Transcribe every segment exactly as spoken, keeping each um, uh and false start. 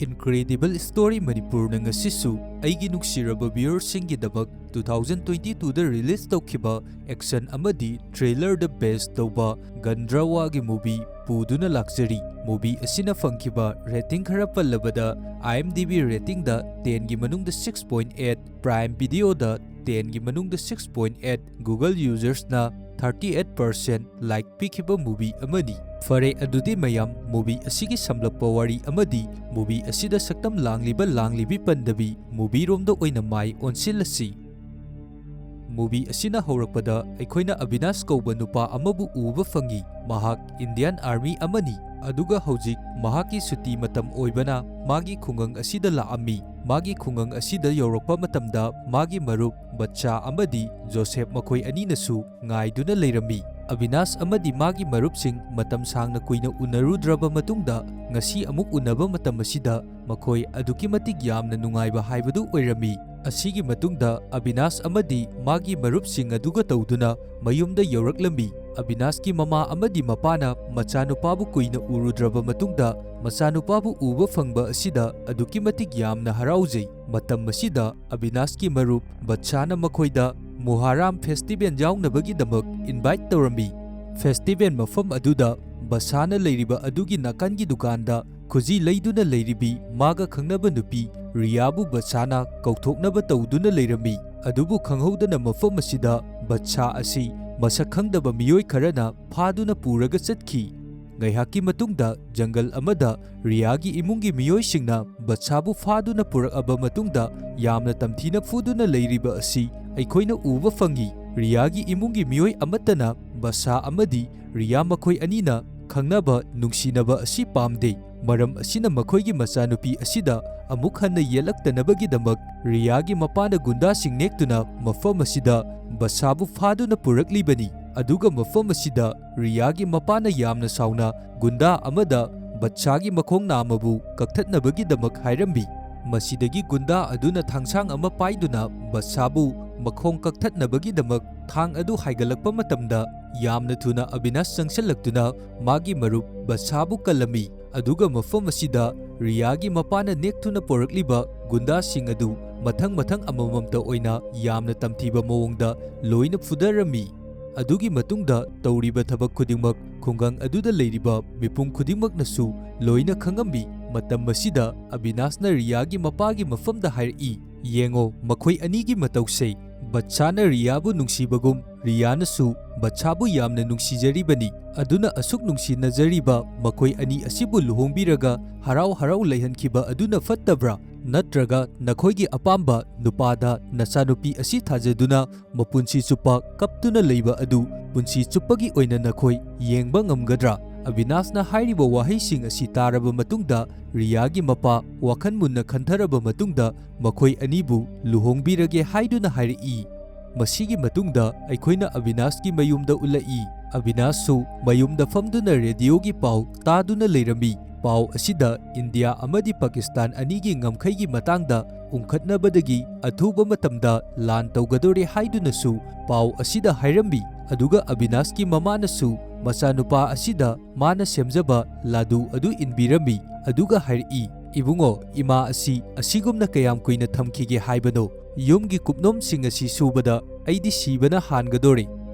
Incredible Story ꯃꯅꯤꯄꯨꯔꯅ ꯉꯁꯤꯁꯨ ꯑꯩꯒꯤ ꯅꯨꯡꯁꯤꯔꯕ viewerꯁꯤꯡꯒꯤꯗꯃꯛ two thousand twenty twoꯗ release ꯇꯧꯈꯤꯕ action ꯑꯃꯗꯤ trailerꯗ base ꯇꯧꯕ ꯒꯟꯗ꯭ꯔꯋꯥꯒꯤ movie ꯄꯨꯗꯨꯅ ꯂꯥꯛꯆꯔꯤ꯫ Movie ꯑꯁꯤꯅ ꯐꯪꯈꯤꯕ rating ꯈꯔ ꯄꯜꯂꯕꯗ, IMDb ratingꯗ tenꯒꯤ ꯃꯅꯨꯡꯗ six point eight, Prime Videoꯗ tenꯒꯤ ꯃꯅꯨꯡꯗ six point eight, Google usersꯅ thirty eight percent like ꯄꯤꯈꯤꯕ movie ꯑꯃꯅꯤ꯫ ꯐꯔꯦ, ꯑꯗꯨꯗꯤ ꯃꯌꯥꯝ, movie ꯑꯁꯤꯒꯤ ꯁꯝꯂꯞꯄ ꯋꯥꯔꯤ ꯑꯃꯗꯤ movie ꯑꯁꯤꯗ ꯁꯛꯇꯝ ꯂꯥꯡꯂꯤꯕ ꯂꯥꯡꯂꯤꯕꯤ ꯄꯟꯗꯕꯤ movieꯔꯣꯝꯗ ꯑꯣꯏꯅ ꯃꯥꯏ ꯑꯣꯟꯁꯤꯜꯂꯁꯤ꯫ Movie ꯑꯁꯤꯅ ꯍꯧꯔꯛꯄꯗ ꯑꯩꯈꯣꯏꯅ ꯑꯕꯤꯅꯥꯁ ꯀꯧꯕ ꯅꯨꯄꯥ ꯑꯃꯕꯨ ꯎꯕ ꯐꯪꯏ꯫ ꯃꯍꯥꯛ Indian Army ꯑꯃꯅꯤ, ꯑꯗꯨꯒ ꯍꯧꯖꯤꯛ ꯃꯍꯥꯛꯀꯤ ꯁꯨꯇꯤ ꯃꯇꯝ ꯑꯣꯏꯕꯅ ꯃꯥꯒꯤ ꯈꯨꯡꯒꯪ ꯑꯁꯤꯗ ꯂꯥꯛꯑꯝꯃꯤ꯫ ꯃꯥꯒꯤ ꯈꯨꯡꯒꯪ ꯑꯁꯤꯗ ꯌꯧꯔꯛꯄ ꯃꯇꯝꯗ ꯃꯥꯒꯤ ꯃꯔꯨꯞ ꯕꯠꯆꯥ ꯑꯃꯗꯤ ꯖꯣꯁꯦꯐ ꯃꯈꯣꯏ ꯑꯅꯤꯅꯁꯨ ꯉꯥꯏꯗꯨꯅ ꯂꯩꯔꯝꯃꯤ꯫ ꯑꯕꯤꯅꯥꯁ ꯑꯃꯗꯤ ꯃꯥꯒꯤ ꯃꯔꯨꯞꯁꯤꯡ ꯃꯇꯝ ꯁꯥꯡꯅ ꯀꯨꯏꯅ ꯎꯅꯔꯨꯗ꯭ꯔꯕ ꯃꯇꯨꯡꯗ ꯉꯁꯤ ꯑꯃꯨꯛ ꯎꯅꯕ ꯃꯇꯝ ꯑꯁꯤꯗ ꯃꯈꯣꯏ ꯑꯗꯨꯛꯀꯤ ꯃꯇꯤꯛ ꯌꯥꯝꯅ ꯅꯨꯡꯉꯥꯏꯕ ꯍꯥꯏꯕꯗꯨ ꯑꯣꯏꯔꯝꯃꯤ꯫ ꯑꯁꯤꯒꯤ ꯃꯇꯨꯡꯗ ꯑꯕꯤꯅꯥꯁ ꯑꯃꯗꯤ ꯃꯥꯒꯤ ꯃꯔꯨꯞꯁꯤꯡ ꯑꯗꯨꯒ ꯇꯧꯗꯨꯅ ꯃꯌꯨꯝꯗ ꯌꯧꯔꯛꯂꯝꯃꯤ꯫ ꯑꯕꯤꯅꯥꯁꯀꯤ ꯃꯃꯥ ꯑꯃꯗꯤ ꯃꯄꯥꯅ ꯃꯆꯥꯅꯨꯄꯥꯕꯨ ꯀꯨꯏꯅ ꯎꯔꯨꯗ꯭ꯔꯕ ꯃꯇꯨꯡꯗ ꯃꯆꯥꯅꯨꯄꯥꯕꯨ ꯎꯕ ꯐꯪꯕ ꯑꯁꯤꯗ ꯑꯗꯨꯛꯀꯤ ꯃꯇꯤꯛ ꯌꯥꯝꯅ ꯍꯔꯥꯎꯖꯩ꯫ ꯃꯇꯝ ꯑꯁꯤꯗ ꯑꯕꯤꯅꯥꯁꯀꯤ ꯃꯔꯨꯞ ꯕꯠꯁꯥꯅ ꯃꯈꯣꯏꯗ ꯃꯨꯍꯥꯔꯥꯝ festival ꯌꯥꯎꯅꯕꯒꯤꯗꯃꯛ invite ꯇꯧꯔꯝꯃꯤ꯫ Festival ꯃꯐꯝ ꯑꯗꯨꯗ ꯕꯠꯁꯥꯅ ꯂꯩꯔꯤꯕ ꯑꯗꯨꯒꯤ ꯅꯥꯀꯟꯒꯤ ꯗꯨꯀꯥꯟꯗ ꯈꯨꯖꯤ ꯂꯩꯗꯨꯅ ꯂꯩꯔꯤꯕꯤ ꯃꯥꯒ ꯈꯪꯅꯕ ꯅꯨꯄꯤ ꯔꯤꯌꯥꯕꯨ ꯕꯠꯁꯥꯅ ꯀꯧꯊꯣꯛꯅꯕ ꯇꯧꯗꯨꯅ ꯂꯩꯔꯝꯃꯤ꯫ ꯑꯗꯨꯕꯨ ꯈꯪꯍꯧꯗꯅ ꯃꯐꯝ ꯑꯁꯤꯗ ꯕꯠꯁꯥ ꯑꯁꯤ ꯃꯁꯛ ꯈꯪꯗꯕ ꯃꯤꯑꯣꯏ ꯈꯔꯅ ꯐꯥꯗꯨꯅ ꯄꯨꯔꯒ ꯆꯠꯈꯤ꯫ ꯉꯥꯏꯍꯥꯛꯀꯤ ꯃꯇꯨꯡꯗ ꯖꯪꯒꯜ ꯑꯃꯗ ꯔꯤꯌꯥꯒꯤ ꯏꯃꯨꯡꯒꯤ ꯃꯤꯑꯣꯏꯁꯤꯡꯅ ꯕꯠꯁꯥꯕꯨ ꯐꯥꯗꯨꯅ ꯄꯨꯔꯛꯑꯕ ꯃꯇꯨꯡꯗ ꯌꯥꯝꯅ ꯇꯝꯊꯤꯅ ꯐꯨꯗꯨꯅ ꯂꯩꯔꯤꯕ ꯑꯁꯤ ꯑꯩꯈꯣꯏꯅ ꯎꯕ ꯐꯪꯏ꯫ ꯔꯤꯌꯥꯒꯤ ꯏꯃꯨꯡꯒꯤ ꯃꯤꯑꯣꯏ ꯑꯃꯠꯇꯅ ꯕꯠꯁꯥ ꯑꯃꯗꯤ ꯔꯤꯌꯥ ꯃꯈꯣꯏ ꯑꯅꯤꯅ ꯈꯪꯅꯕ, ꯅꯨꯡꯁꯤꯅꯕ ꯑꯁꯤ ꯄꯥꯝꯗꯦ꯫ ꯃꯔꯝ ꯑꯁꯤꯅ ꯃꯈꯣꯏꯒꯤ ꯃꯆꯥꯅꯨꯄꯤ ꯑꯁꯤꯗ ꯑꯃꯨꯛ ꯍꯟꯅ ꯌꯦꯜꯂꯛꯇꯅꯕꯒꯤꯗꯃꯛ ꯔꯤꯌꯥꯒꯤ ꯃꯄꯥꯅ ꯒꯨꯟꯗꯥꯁꯤꯡ ꯅꯦꯛꯇꯨꯅ ꯃꯐꯝ ꯑꯁꯤꯗ ꯕꯠꯁꯥꯕꯨ ꯐꯥꯗꯨꯅ ꯄꯨꯔꯛꯂꯤꯕꯅꯤ꯫ ꯑꯗꯨꯒ ꯃꯐꯝ ꯑꯁꯤꯗ ꯔꯤꯌꯥꯒꯤ ꯃꯄꯥꯅ ꯌꯥꯝꯅ ꯁꯥꯎꯅ ꯒꯨꯟꯗꯥ ꯑꯃꯗ ꯕꯠꯁꯥꯒꯤ ꯃꯈꯣꯡ ꯅꯥꯝꯃꯕꯨ ꯀꯛꯊꯠꯅꯕꯒꯤꯗꯃꯛ ꯍꯥꯏꯔꯝꯃꯤ꯫ ꯃꯁꯤꯗꯒꯤ ꯒꯨꯟꯗꯥ ꯑꯗꯨꯅ ꯊꯥꯡꯁꯥꯡ ꯑꯃ ꯄꯥꯏꯗꯨꯅ ꯕꯠꯁꯥꯕꯨ ꯃꯈꯣꯡ ꯀꯛꯊꯠꯅꯕꯒꯤꯗꯃꯛ ꯊꯥꯡ ꯑꯗꯨ ꯍꯥꯏꯒꯠꯂꯛꯄ ꯃꯇꯝꯗ, ꯌꯥꯝꯅ ꯊꯨꯅ ꯑꯕꯤꯅꯥꯁ ꯆꯪꯁꯤꯜꯂꯛꯇꯨꯅ ꯃꯥꯒꯤ ꯃꯔꯨꯞ ꯕꯠꯁꯥꯕꯨ ꯀꯜꯂꯝꯃꯤ꯫ ꯑꯗꯨꯒ ꯃꯐꯝ ꯑꯁꯤꯗ ꯔꯤꯌꯥꯒꯤ ꯃꯄꯥꯅ ꯅꯦꯛꯇꯨꯅ ꯄꯣꯔꯛꯂꯤꯕ ꯒꯨꯟꯗꯥꯁꯤꯡ ꯑꯗꯨ ꯃꯊꯪ ꯃꯊꯪ ꯑꯃꯃꯝꯇ ꯑꯣꯏꯅ ꯌꯥꯝꯅ ꯇꯝꯊꯤꯕ ꯃꯑꯣꯡꯗ ꯂꯣꯏꯅ ꯐꯨꯗꯔꯝꯃꯤ꯫ ꯑꯗꯨꯒꯤ ꯃꯇꯨꯡꯗ ꯇꯧꯔꯤꯕ ꯊꯕꯛ ꯈꯨꯗꯤꯡꯃꯛ ꯈꯨꯡꯒꯪ ꯑꯗꯨꯗ ꯂꯩꯔꯤꯕ ꯃꯤꯄꯨꯝ ꯈꯨꯗꯤꯡꯃꯛꯅꯁꯨ ꯂꯣꯏꯅ ꯈꯪꯉꯝꯃꯤ꯫ ꯃꯇꯝ ꯑꯁꯤꯗ ꯑꯕꯤꯅꯥꯁꯅ ꯔꯤꯌꯥꯒꯤ ꯃꯄꯥꯒꯤ ꯃꯐꯝꯗ ꯍꯥꯏꯔꯛꯏ, "ꯌꯦꯡꯉꯣ, ꯃꯈꯣꯏ ꯑꯅꯤꯒꯤ ꯃꯇꯧꯁꯦ꯫ ꯕꯠꯁꯥꯅ ꯔꯤꯌꯥꯕꯨ ꯅꯨꯡꯁꯤꯕꯒꯨꯝ ꯔꯤꯌꯥꯅꯁꯨ ꯕꯠꯁꯥꯕꯨ ꯌꯥꯝꯅ ꯅꯨꯡꯁꯤꯖꯔꯤꯕꯅꯤ꯫ ꯑꯗꯨꯅ ꯑꯁꯨꯛ ꯅꯨꯡꯁꯤꯅꯖꯔꯤꯕ ꯃꯈꯣꯏ ꯑꯅꯤ ꯑꯁꯤꯕꯨ ꯂꯨꯍꯣꯡꯕꯤꯔꯒ ꯍꯔꯥꯎ ꯍꯔꯥꯎ ꯂꯩꯍꯟꯈꯤꯕ ꯑꯗꯨꯅ ꯐꯠꯇꯕ꯭ꯔꯥ? ꯅꯠꯇ꯭ꯔꯒ ꯅꯈꯣꯏꯒꯤ ꯑꯄꯥꯝꯕ ꯅꯨꯄꯥꯗ ꯅꯆꯥꯅꯨꯄꯤ ꯑꯁꯤ ꯊꯥꯖꯗꯨꯅ ꯃꯄꯨꯟꯁꯤ ꯆꯨꯞꯄ ꯀꯞꯇꯨꯅ ꯂꯩꯕ ꯑꯗꯨ ꯄꯨꯟꯁꯤ ꯆꯨꯞꯄꯒꯤ ꯑꯣꯏꯅ ꯅꯈꯣꯏ ꯌꯦꯡꯕ ꯉꯝꯒꯗ꯭ꯔꯥ?" ꯑꯕꯤꯅꯥꯁꯅ ꯍꯥꯏꯔꯤꯕ ꯋꯥꯍꯩꯁꯤꯡ ꯑꯁꯤ ꯇꯥꯔꯕ ꯃꯇꯨꯡꯗ ꯔꯤꯌꯥꯒꯤ ꯃꯄꯥ ꯋꯥꯈꯜ ꯃꯨꯟꯅ ꯈꯟꯊꯔꯕ ꯃꯇꯨꯡꯗ ꯃꯈꯣꯏ ꯑꯅꯤꯕꯨ ꯂꯨꯍꯣꯡꯕꯤꯔꯒꯦ ꯍꯥꯏꯗꯨꯅ ꯍꯥꯏꯔꯛꯏ꯫ ꯃꯁꯤꯒꯤ ꯃꯇꯨꯡꯗ ꯑꯩꯈꯣꯏꯅ ꯑꯕꯤꯅꯥꯁꯀꯤ ꯃꯌꯨꯝꯗ ꯎꯠꯂꯛꯏ꯫ ꯑꯕꯤꯅꯥꯁꯁꯨ ꯃꯌꯨꯝꯗ ꯐꯝꯗꯨꯅ ꯔꯦꯗꯤꯑꯣꯒꯤ ꯄꯥꯎ ꯇꯥꯗꯨꯅ ꯂꯩꯔꯝꯃꯤ꯫ ꯄꯥꯎ ꯑꯁꯤꯗ ꯏꯟꯗꯤꯌꯥ ꯑꯃꯗꯤ ꯄꯥꯀꯤꯁꯇꯥꯟ ꯑꯅꯤꯒꯤ ꯉꯝꯈꯩꯒꯤ ꯃꯇꯥꯡꯗ ꯎꯪꯈꯠꯅꯕꯗꯒꯤ ꯑꯊꯨꯕ ꯃꯇꯝꯗ ꯂꯥꯟ ꯇꯧꯒꯗꯧꯔꯦ ꯍꯥꯏꯗꯨꯅꯁꯨ ꯄꯥꯎ ꯑꯁꯤꯗ ꯍꯥꯏꯔꯝꯃꯤ꯫ ꯑꯗꯨꯒ ꯑꯕꯤꯅꯥꯁꯀꯤ ꯃꯃꯥꯅꯁꯨ ꯃꯆꯥꯅꯨꯄꯥ ꯑꯁꯤꯗ ꯃꯥꯅ ꯁꯦꯝꯖꯕ ꯂꯥꯗꯨ ꯑꯗꯨ ꯏꯟꯕꯤꯔꯝꯃꯤ꯫ ꯑꯗꯨꯒ ꯍꯥꯏꯔꯛꯏ, "ꯏꯕꯨꯡꯉꯣ, ꯏꯃꯥ ꯑꯁꯤ ꯑꯁꯤꯒꯨꯝꯅ ꯀꯌꯥꯝ ꯀꯨꯏꯅ ꯊꯝꯈꯤꯒꯦ ꯍꯥꯏꯕꯅꯣ? ꯌꯨꯝꯒꯤ ꯀꯨꯞꯅꯣꯝꯁꯤꯡ ꯑꯁꯤ ꯁꯨꯕꯗ ꯑꯩꯗꯤ ꯁꯤꯕꯅ ꯍꯥꯟꯒꯗꯧꯔꯦ꯫"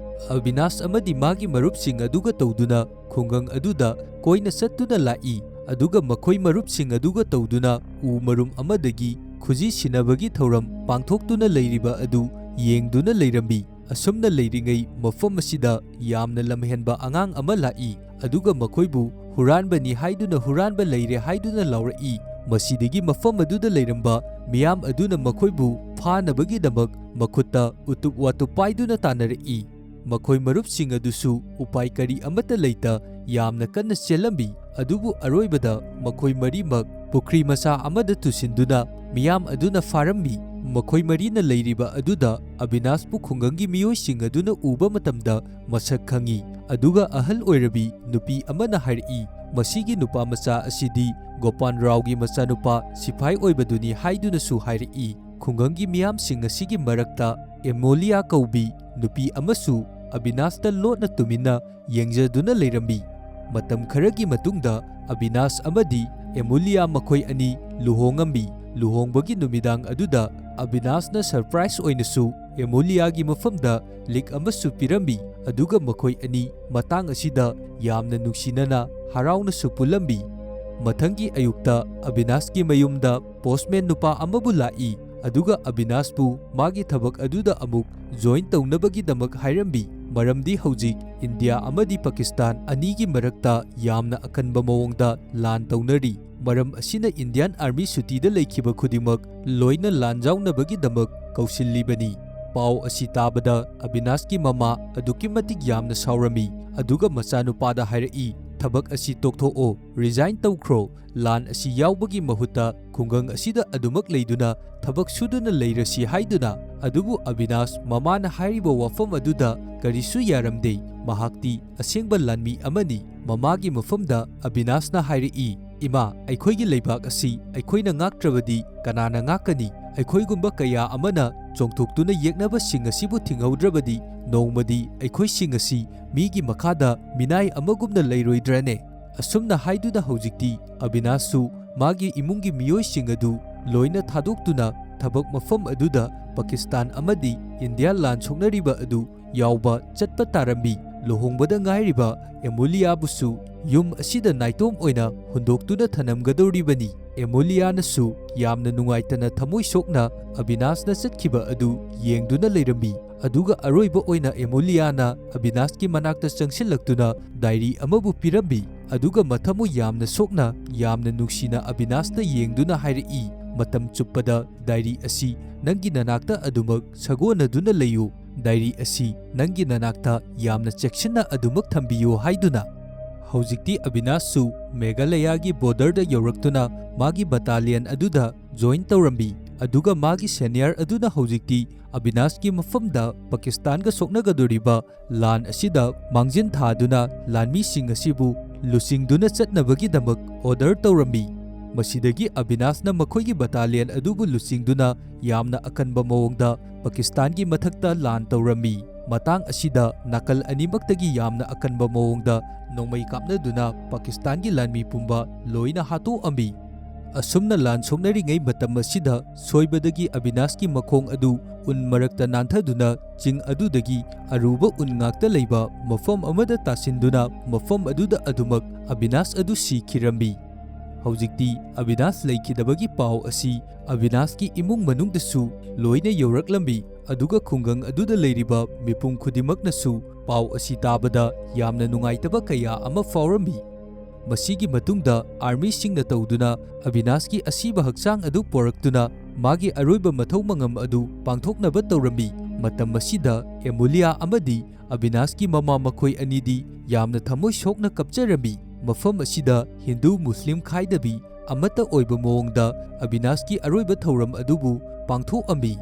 ꯑꯕꯤꯅꯥꯁ ꯑꯃꯗꯤ ꯃꯥꯒꯤ ꯃꯔꯨꯞꯁꯤꯡ ꯑꯗꯨꯒ ꯇꯧꯗꯨꯅ ꯈꯨꯡꯒꯪ ꯑꯗꯨꯗ ꯀꯣꯏꯅ ꯆꯠꯇꯨꯅ ꯂꯥꯛꯏ꯫ ꯑꯗꯨꯒ ꯃꯈꯣꯏ ꯃꯔꯨꯞꯁꯤꯡ ꯑꯗꯨꯒ ꯇꯧꯗꯨꯅ ꯎ ꯃꯔꯨꯝ ꯑꯃꯗꯒꯤ ꯈꯨꯖꯤ ꯁꯤꯟꯅꯕꯒꯤ ꯊꯧꯔꯝ ꯄꯥꯡꯊꯣꯛꯇꯨꯅ ꯂꯩꯔꯤꯕ ꯑꯗꯨ ꯌꯦꯡꯗꯨꯅ ꯂꯩꯔꯝꯃꯤ꯫ ꯑꯁꯨꯝꯅ ꯂꯩꯔꯤꯉꯩ ꯃꯐꯝ ꯑꯁꯤꯗ ꯌꯥꯝꯅ ꯂꯝꯍꯦꯟꯕ ꯑꯉꯥꯡ ꯑꯃ ꯂꯥꯛꯏ꯫ ꯑꯗꯨꯒ ꯃꯈꯣꯏꯕꯨ ꯍꯨꯔꯥꯟꯕꯅꯤ ꯍꯥꯏꯗꯨꯅ ꯍꯨꯔꯥꯟꯕ ꯂꯩꯔꯦ ꯍꯥꯏꯗꯨꯅ ꯂꯥꯎꯔꯛꯏ꯫ ꯃꯁꯤꯗꯒꯤ ꯃꯐꯝ ꯑꯗꯨꯗ ꯂꯩꯔꯝꯕ ꯃꯤꯌꯥꯝ ꯑꯗꯨꯅ ꯃꯈꯣꯏꯕꯨ ꯐꯥꯅꯕꯒꯤꯗꯃꯛ ꯃꯈꯨꯠꯇ ꯎꯇꯨꯞ ꯋꯥꯇꯨꯞ ꯄꯥꯏꯗꯨꯅ ꯇꯥꯟꯅꯔꯛꯏ꯫ ꯃꯈꯣꯏ ꯃꯔꯨꯞꯁꯤꯡ ꯑꯗꯨꯁꯨ ꯎꯄꯥꯏ ꯀꯔꯤ ꯑꯃꯠꯇ ꯂꯩꯇ ꯌꯥꯝꯅ ꯀꯟꯅ ꯆꯦꯜꯂꯝꯃꯤ꯫ ꯑꯗꯨꯕꯨ ꯑꯔꯣꯏꯕꯗ ꯃꯈꯣꯏ ꯃꯔꯤꯃꯛ ꯄꯨꯈ꯭ꯔꯤ ꯃꯆꯥ ꯑꯃꯗ ꯇꯨꯁꯤꯟꯗꯨꯅ ꯃꯤꯌꯥꯝ ꯑꯗꯨꯅ ꯐꯥꯔꯝꯃꯤ꯫ ꯃꯈꯣꯏ ꯃꯔꯤꯅ ꯂꯩꯔꯤꯕ ꯑꯗꯨꯗ ꯑꯕꯤꯅꯥꯁꯄꯨ ꯈꯨꯡꯒꯪꯒꯤ ꯃꯤꯑꯣꯏꯁꯤꯡ ꯑꯗꯨꯅ ꯎꯕ ꯃꯇꯝꯗ ꯃꯁꯛ ꯈꯪꯏ꯫ ꯑꯗꯨꯒ ꯑꯍꯜ ꯑꯣꯏꯔꯕꯤ ꯅꯨꯄꯤ ꯑꯃꯅ ꯍꯥꯏꯔꯛꯏ, "ꯃꯁꯤꯒꯤ ꯅꯨꯄꯥ ꯃꯆꯥ ꯑꯁꯤꯗꯤ ꯒꯣꯄꯥꯟ ꯔꯥꯎꯒꯤ ꯃꯆꯥꯅꯨꯄꯥ ꯁꯤꯐꯥꯏ ꯑꯣꯏꯕꯗꯨꯅꯤ" ꯍꯥꯏꯗꯨꯅꯁꯨ ꯍꯥꯏꯔꯛꯏ꯫ ꯈꯨꯡꯒꯪꯒꯤ ꯃꯤꯌꯥꯝꯁꯤꯡ ꯑꯁꯤꯒꯤ ꯃꯔꯛꯇ ꯑꯦꯃꯣꯂꯤꯌꯥ ꯀꯧꯕꯤ ꯅꯨꯄꯤ ꯑꯃꯁꯨ ꯑꯕꯤꯅꯥꯁꯇ ꯂꯣꯠꯅ ꯇꯨꯃꯤꯟꯅ ꯌꯦꯡꯖꯗꯨꯅ ꯂꯩꯔꯝꯃꯤ꯫ ꯃꯇꯝ ꯈꯔꯒꯤ ꯃꯇꯨꯡꯗ ꯑꯕꯤꯅꯥꯁ ꯑꯃꯗꯤ ꯑꯦꯃꯨꯂꯤꯌꯥ ꯃꯈꯣꯏ ꯑꯅꯤ ꯂꯨꯍꯣꯡꯉꯝꯃꯤ꯫ ꯂꯨꯍꯣꯡꯕꯒꯤ ꯅꯨꯃꯤꯗꯥꯡ ꯑꯗꯨꯗ ꯑꯕꯤꯅꯥꯁꯅ ꯁꯔꯄ꯭ꯔꯥꯏꯖ ꯑꯣꯏꯅꯁꯨ ꯑꯦꯃꯨꯂꯤꯌꯥꯒꯤ ꯃꯐꯝꯗ ꯂꯤꯛ ꯑꯃꯁꯨ ꯄꯤꯔꯝꯃꯤ, ꯑꯗꯨꯒ ꯃꯈꯣꯏ ꯑꯅꯤ ꯃꯇꯥꯡ ꯑꯁꯤꯗ ꯌꯥꯝꯅ ꯅꯨꯡꯁꯤꯅꯅ ꯍꯔꯥꯎꯅꯁꯨ ꯄꯨꯜꯂꯝꯃꯤ꯫ ꯃꯊꯪꯒꯤ ꯑꯌꯨꯛꯇ ꯑꯕꯤꯅꯥꯁꯀꯤ ꯃꯌꯨꯝꯗ ꯄꯣꯁꯃꯦꯟ ꯅꯨꯄꯥ ꯑꯃꯕꯨ ꯂꯥꯛꯏ, ꯑꯗꯨꯒ ꯑꯕꯤꯅꯥꯁꯄꯨ ꯃꯥꯒꯤ ꯊꯕꯛ ꯑꯗꯨꯗ ꯑꯃꯨꯛ ꯖꯣꯏꯟ ꯇꯧꯅꯕꯒꯤꯗꯃꯛ ꯍꯥꯏꯔꯝꯃꯤ, ꯃꯔꯝꯗꯤ ꯍꯧꯖꯤꯛ ꯏꯟꯗꯤꯌꯥ ꯑꯃꯗꯤ ꯄꯥꯀꯤꯁꯇꯥꯟ ꯑꯅꯤꯒꯤ ꯃꯔꯛꯇ ꯌꯥꯝꯅ ꯑꯀꯟꯕ ꯃꯑꯣꯡꯗ ꯂꯥꯟ ꯇꯧꯅꯔꯤ꯫ ꯃꯔꯝ ꯑꯁꯤꯅ ꯏꯟꯗꯤꯌꯥꯟ ꯑꯥꯔꯃꯤ ꯁꯨꯇꯤꯗ ꯂꯩꯈꯤꯕ ꯈꯨꯗꯤꯡꯃꯛ ꯂꯣꯏꯅ ꯂꯥꯟꯖꯥꯎꯅꯕꯒꯤꯗꯃꯛ ꯀꯧꯁꯤꯜꯂꯤꯕꯅꯤ꯫ ꯄꯥꯎ ꯑꯁꯤ ꯇꯥꯕꯗ ꯑꯕꯤꯅꯥꯁꯀꯤ ꯃꯃꯥ ꯑꯗꯨꯛꯀꯤ ꯃꯇꯤꯛ ꯌꯥꯝꯅ ꯁꯥꯎꯔꯝꯃꯤ, ꯑꯗꯨꯒ ꯃꯆꯥꯅꯨꯄꯥꯗ ꯍꯥꯏꯔꯛꯏ, "ꯊꯕꯛ ꯑꯁꯤ ꯇꯣꯛꯊꯣꯛꯑꯣ, ꯔꯤꯖꯥꯏꯟ ꯇꯧꯈ꯭ꯔꯣ꯫ ꯂꯥꯟ ꯑꯁꯤ ꯌꯥꯎꯕꯒꯤ ꯃꯍꯨꯠꯇ ꯈꯨꯡꯒꯪ ꯑꯁꯤꯗ ꯑꯗꯨꯃꯛ ꯂꯩꯗꯨꯅ ꯊꯕꯛ ꯁꯨꯗꯨꯅ ꯂꯩꯔꯁꯤ" ꯍꯥꯏꯗꯨꯅ꯫ ꯑꯗꯨꯕꯨ ꯑꯕꯤꯅꯥꯁ ꯃꯃꯥꯅ ꯍꯥꯏꯔꯤꯕ ꯋꯥꯐꯝ ꯑꯗꯨꯗ ꯀꯔꯤꯁꯨ ꯌꯥꯔꯝꯗꯦ꯫ ꯃꯍꯥꯛꯇꯤ ꯑꯁꯦꯡꯕ ꯂꯥꯟꯃꯤ ꯑꯃꯅꯤ꯫ ꯃꯃꯥꯒꯤ ꯃꯐꯝꯗ ꯑꯕꯤꯅꯥꯁꯅ ꯍꯥꯏꯔꯛꯏ, "ꯏꯃꯥ, ꯑꯩꯈꯣꯏꯒꯤ ꯂꯩꯕꯥꯛ ꯑꯁꯤ ꯑꯩꯈꯣꯏꯅ ꯉꯥꯛꯇ꯭ꯔꯕꯗꯤ ꯀꯅꯥꯅ ꯉꯥꯛꯀꯅꯤ? ꯑꯩꯈꯣꯏꯒꯨꯝꯕ ꯀꯌꯥ ꯑꯃꯅ ꯆꯣꯡꯊꯣꯛꯇꯨꯅ ꯌꯦꯛꯅꯕꯁꯤꯡ ꯑꯁꯤꯕꯨ ꯊꯤꯡꯍꯧꯗ꯭ꯔꯕꯗꯤ ꯅꯣꯡꯃꯗꯤ ꯑꯩꯈꯣꯏꯁꯤꯡ ꯑꯁꯤ ꯃꯤꯒꯤ ꯃꯈꯥꯗ ꯃꯤꯅꯥꯏ ꯑꯃꯒꯨꯝꯅ ꯂꯩꯔꯣꯏꯗ꯭ꯔꯅꯦ?" ꯑꯁꯨꯝꯅ ꯍꯥꯏꯗꯨꯅ ꯍꯧꯖꯤꯛꯇꯤ ꯑꯕꯤꯅꯥꯁꯁꯨ ꯃꯥꯒꯤ ꯏꯃꯨꯡꯒꯤ ꯃꯤꯑꯣꯏꯁꯤꯡ ꯑꯗꯨ ꯂꯣꯏꯅ ꯊꯥꯗꯣꯛꯇꯨꯅ ꯊꯕꯛ ꯃꯐꯝ ꯑꯗꯨꯗ ꯄꯥꯀꯤꯁꯇꯥꯟ ꯑꯃꯗꯤ ꯏꯟꯗꯤꯌꯥ ꯂꯥꯟ ꯁꯣꯛꯅꯔꯤꯕ ꯑꯗꯨ ꯌꯥꯎꯕ ꯆꯠꯄ ꯇꯥꯔꯝꯃꯤ꯫ ꯂꯨꯍꯣꯡꯕꯗ ꯉꯥꯏꯔꯤꯕ ꯑꯦꯃꯣꯂꯤꯌꯥꯕꯨꯁꯨ ꯌꯨꯝ ꯑꯁꯤꯗ ꯅꯥꯏꯇꯣꯝ ꯑꯣꯏꯅ ꯍꯨꯟꯗꯣꯛꯇꯨꯅ ꯊꯅꯝꯒꯗꯧꯔꯤꯕꯅꯤ꯫ ꯑꯦꯃꯣꯂꯤꯌꯥꯅꯁꯨ ꯌꯥꯝꯅ ꯅꯨꯡꯉꯥꯏꯇꯅ ꯊꯃꯣꯏ ꯁꯣꯛꯅ ꯑꯕꯤꯅꯥꯁꯅ ꯆꯠꯈꯤꯕ ꯑꯗꯨ ꯌꯦꯡꯗꯨꯅ ꯂꯩꯔꯝꯃꯤ꯫ ꯑꯗꯨꯒ ꯑꯔꯣꯏꯕ ꯑꯣꯏꯅ ꯑꯦꯃꯣꯂꯤꯌꯥꯅ ꯑꯕꯤꯅꯥꯁꯀꯤ ꯃꯅꯥꯛꯇ ꯆꯪꯁꯤꯜꯂꯛꯇꯨꯅ ꯗꯥꯏꯔꯤ ꯑꯃꯕꯨ ꯄꯤꯔꯝꯃꯤ꯫ ꯑꯗꯨꯒ ꯃꯊꯃꯣꯏ ꯌꯥꯝꯅ ꯁꯣꯛꯅ, ꯌꯥꯝꯅ ꯅꯨꯡꯁꯤꯅ ꯑꯕꯤꯅꯥꯁꯇ ꯌꯦꯡꯗꯨꯅ ꯍꯥꯏꯔꯛꯏ, "ꯃꯇꯝ ꯆꯨꯞꯄꯗ ꯗꯥꯏꯔꯤ ꯑꯁꯤ ꯅꯪꯒꯤ ꯅꯅꯥꯛꯇ ꯑꯗꯨꯃꯛ ꯁꯥꯒꯣꯟꯅꯗꯨꯅ ꯂꯩꯌꯨ꯫ ꯗꯥꯏꯔꯤ ꯑꯁꯤ ꯅꯪꯒꯤ ꯅꯅꯥꯛꯇ ꯌꯥꯝꯅ ꯆꯦꯛꯁꯤꯟꯅ ꯑꯗꯨꯃꯛ ꯊꯝꯕꯤꯌꯨ" ꯍꯥꯏꯗꯨꯅ꯫ ꯍꯧꯖꯤꯛꯇꯤ ꯑꯕꯤꯅꯥꯁꯁꯨ ꯃꯦꯘꯥꯂꯌꯥꯒꯤ ꯕꯣꯔꯗꯔꯗ ꯌꯧꯔꯛꯇꯨꯅ ꯃꯥꯒꯤ ꯕꯇꯥꯂꯤꯌꯟ ꯑꯗꯨꯗ ꯖꯣꯏꯟ ꯇꯧꯔꯝꯃꯤ꯫ ꯑꯗꯨꯒ ꯃꯥꯒꯤ ꯁꯦꯅꯤꯌꯔ ꯑꯗꯨꯅ ꯍꯧꯖꯤꯛꯇꯤ ꯑꯕꯤꯅꯥꯁꯀꯤ ꯃꯐꯝꯗ ꯄꯥꯀꯤꯁꯇꯥꯟꯒ ꯁꯣꯛꯅꯒꯗꯧꯔꯤꯕ ꯂꯥꯟ ꯑꯁꯤꯗ ꯃꯥꯡꯖꯤꯟ ꯊꯥꯗꯨꯅ ꯂꯥꯟꯃꯤꯁꯤꯡ ꯑꯁꯤꯕꯨ ꯂꯨꯆꯤꯡꯗꯨꯅ ꯆꯠꯅꯕꯒꯤꯗꯃꯛ ꯑꯣꯔꯗꯔ ꯇꯧꯔꯝꯃꯤ꯫ ꯃꯁꯤꯗꯒꯤ ꯑꯕꯤꯅꯥꯁꯅ ꯃꯈꯣꯏꯒꯤ ꯕꯇꯥꯂꯤꯌꯟ ꯑꯗꯨꯕꯨ ꯂꯨꯆꯤꯡꯗꯨꯅ ꯌꯥꯝꯅ ꯑꯀꯟꯕ ꯃꯑꯣꯡꯗ ꯄꯥꯀꯤꯁꯇꯥꯟꯒꯤ ꯃꯊꯛꯇ ꯂꯥꯟ ꯇꯧꯔꯝꯃꯤ꯫ ꯃꯇꯥꯡ ꯑꯁꯤꯗ ꯅꯥꯀꯜ ꯑꯅꯤꯃꯛꯇꯒꯤ ꯌꯥꯝꯅ ꯑꯀꯟꯕ ꯃꯑꯣꯡꯗ ꯅꯣꯡꯃꯩ ꯀꯥꯞꯅꯗꯨꯅ ꯄꯥꯀꯤꯁꯇꯥꯟꯒꯤ ꯂꯥꯟꯃꯤ ꯄꯨꯝꯕ ꯂꯣꯏꯅ ꯍꯥꯠꯇꯣꯛꯑꯝꯃꯤ꯫ ꯑꯁꯨꯝꯅ ꯂꯥꯟ ꯁꯣꯛꯅꯔꯤꯉꯩ ꯃꯇꯝ ꯑꯁꯤꯗ ꯁꯣꯏꯕꯗꯒꯤ ꯑꯕꯤꯅꯥꯁꯀꯤ ꯃꯈꯣꯡ ꯑꯗꯨ ꯎꯟ ꯃꯔꯛꯇ ꯅꯥꯟꯊꯗꯨꯅ ꯆꯤꯡ ꯑꯗꯨꯗꯒꯤ ꯑꯔꯨꯕ ꯎꯟ ꯉꯥꯛꯇ ꯂꯩꯕ ꯃꯐꯝ ꯑꯃꯗ ꯇꯥꯁꯤꯟꯗꯨꯅ ꯃꯐꯝ ꯑꯗꯨꯗ ꯑꯗꯨꯃꯛ ꯑꯕꯤꯅꯥꯁ ꯑꯗꯨ ꯁꯤꯈꯤꯔꯝꯃꯤ꯫ ꯍꯧꯖꯤꯛꯇꯤ ꯑꯕꯤꯅꯥꯁ ꯂꯩꯈꯤꯗꯕꯒꯤ ꯄꯥꯎ ꯑꯁꯤ ꯑꯕꯤꯅꯥꯁꯀꯤ ꯏꯃꯨꯡ ꯃꯅꯨꯡꯗꯁꯨ ꯂꯣꯏꯅ ꯌꯧꯔꯛꯂꯝꯃꯤ, ꯑꯗꯨꯒ ꯈꯨꯡꯒꯪ ꯑꯗꯨꯗ ꯂꯩꯔꯤꯕ ꯃꯤꯄꯨꯝ ꯈꯨꯗꯤꯡꯃꯛꯅꯁꯨ ꯄꯥꯎ ꯑꯁꯤ ꯇꯥꯕꯗ ꯌꯥꯝꯅ ꯅꯨꯡꯉꯥꯏꯇꯕ ꯀꯌꯥ ꯑꯃ ꯐꯥꯎꯔꯝꯃꯤ꯫ ꯃꯁꯤꯒꯤ ꯃꯇꯨꯡꯗ ꯑꯥꯔꯃꯤꯁꯤꯡꯅ ꯇꯧꯗꯨꯅ ꯑꯕꯤꯅꯥꯁꯀꯤ ꯑꯁꯤꯕ ꯍꯛꯆꯥꯡ ꯑꯗꯨ ꯄꯣꯔꯛꯇꯨꯅ ꯃꯥꯒꯤ ꯑꯔꯣꯏꯕ ꯃꯊꯧ ꯃꯉꯝ ꯑꯗꯨ ꯄꯥꯡꯊꯣꯛꯅꯕ ꯇꯧꯔꯝꯃꯤ꯫ ꯃꯇꯝ ꯑꯁꯤꯗ ꯑꯦꯃꯨꯂꯤꯌꯥ ꯑꯃꯗꯤ ꯑꯕꯤꯅꯥꯁꯀꯤ ꯃꯃꯥ ꯃꯈꯣꯏ ꯑꯅꯤꯗꯤ ꯌꯥꯝꯅ ꯊꯃꯣꯏ ꯁꯣꯛꯅ ꯀꯞꯆꯔꯝꯃꯤ꯫ ꯃꯐꯝ ꯑꯁꯤꯗ ꯍꯤꯟꯗꯨ ꯃꯨꯁꯂꯤꯝ ꯈꯥꯏꯗꯕꯤ ꯑꯃꯠꯇ ꯑꯣꯏꯕ ꯃꯑꯣꯡꯗ ꯑꯕꯤꯅꯥꯁꯀꯤ ꯑꯔꯣꯏꯕ ꯊꯧꯔꯝ ꯑꯗꯨꯕꯨ ꯄꯥꯡꯊꯣꯛꯑꯝꯃꯤ꯫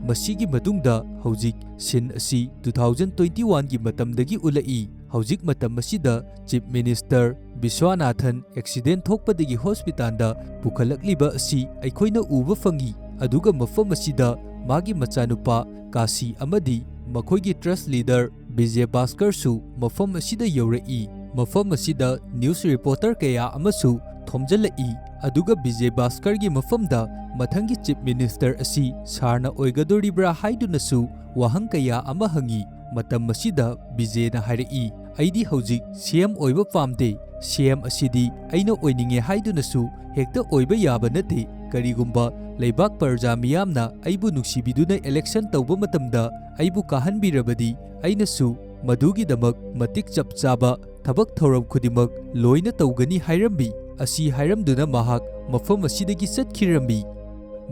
ꯃꯁꯤꯒꯤ ꯃꯇꯨꯡꯗ ꯍꯧꯖꯤꯛ ꯁꯤꯟ ꯑꯁꯤ two thousand twenty one ꯒꯤ ꯃꯇꯝꯗꯒꯤ ꯎꯠꯂꯛꯏ꯫ ꯍꯧꯖꯤꯛ ꯃꯇꯝ ꯑꯁꯤꯗ ꯆꯤꯐ ꯃꯤꯅꯤꯁꯇꯔ ꯕꯤꯁ꯭ꯋꯥꯅꯥꯊꯟ ꯑꯦꯛꯁꯤꯗꯦꯟ ꯊꯣꯛꯄꯗꯒꯤ ꯍꯣꯁꯄꯤꯇꯥꯜꯗ ꯄꯨꯈꯠꯂꯛꯂꯤꯕ ꯑꯁꯤ ꯑꯩꯈꯣꯏꯅ ꯎꯕ ꯐꯪꯏ, ꯑꯗꯨꯒ ꯃꯐꯝ ꯑꯁꯤꯗ ꯃꯥꯒꯤ ꯃꯆꯥꯅꯨꯄꯥ ꯀꯥꯁꯤ ꯑꯃꯗꯤ ꯃꯈꯣꯏꯒꯤ ꯇ꯭ꯔꯁ ꯂꯤꯗꯔ ꯕꯤꯖꯦ ꯚꯥꯁꯀꯔꯁꯨ ꯃꯐꯝ ꯑꯁꯤꯗ ꯌꯧꯔꯛꯏ꯫ ꯃꯐꯝ ꯑꯁꯤꯗ ꯅ꯭ꯌꯨꯁ ꯔꯤꯄꯣꯔꯇꯔ ꯀꯌꯥ ꯑꯃꯁꯨ ꯊꯣꯝꯖꯤꯜꯂꯛꯏ, ꯑꯗꯨꯒ ꯕꯤꯖꯦ ꯚꯥꯁꯀꯔꯒꯤ ꯃꯐꯝꯗ ꯃꯊꯪꯒꯤ ꯆꯤꯐ ꯃꯤꯅꯤꯁꯇꯔ ꯑꯁꯤ ꯁꯥꯔꯅ ꯑꯣꯏꯒꯗꯣꯔꯤꯕ꯭ꯔꯥ ꯍꯥꯏꯗꯨꯅꯁꯨ ꯋꯥꯍꯪ ꯀꯌꯥ ꯑꯃ ꯍꯪꯏ꯫ ꯃꯇꯝ ꯑꯁꯤꯗ ꯕꯤꯖꯦꯅ ꯍꯥꯏꯔꯛꯏ, "ꯑꯩꯗꯤ ꯍꯧꯖꯤꯛ ꯁꯤ ꯑꯦꯝ ꯑꯣꯏꯕ ꯄꯥꯝꯗꯦ꯫ ꯁꯤ ꯑꯦꯝ ꯑꯁꯤꯗꯤ ꯑꯩꯅ ꯑꯣꯏꯅꯤꯡꯉꯦ ꯍꯥꯏꯗꯨꯅꯁꯨ ꯍꯦꯛꯇ ꯑꯣꯏꯕ ꯌꯥꯕ ꯅꯠꯇꯦ꯫ ꯀꯔꯤꯒꯨꯝꯕ ꯂꯩꯕꯥꯛ ꯄ꯭ꯔꯖꯥ ꯃꯤꯌꯥꯝꯅ ꯑꯩꯕꯨ ꯅꯨꯡꯁꯤꯕꯤꯗꯨꯅ ꯏꯂꯦꯛꯁꯟ ꯇꯧꯕ ꯃꯇꯝꯗ ꯑꯩꯕꯨ ꯀꯥꯍꯟꯕꯤꯔꯕꯗꯤ ꯑꯩꯅꯁꯨ ꯃꯗꯨꯒꯤꯗꯃꯛ ꯃꯇꯤꯛ ꯆꯞ ꯆꯥꯕ ꯊꯕꯛ ꯊꯧꯔꯝ ꯈꯨꯗꯤꯡꯃꯛ ꯂꯣꯏꯅ ꯇꯧꯒꯅꯤ" ꯍꯥꯏꯔꯝꯃꯤ꯫ ꯑꯁꯤ ꯍꯥꯏꯔꯝꯗꯨꯅ ꯃꯍꯥꯛ ꯃꯐꯝ ꯑꯁꯤꯗꯒꯤ ꯆꯠꯈꯤꯔꯝꯃꯤ꯫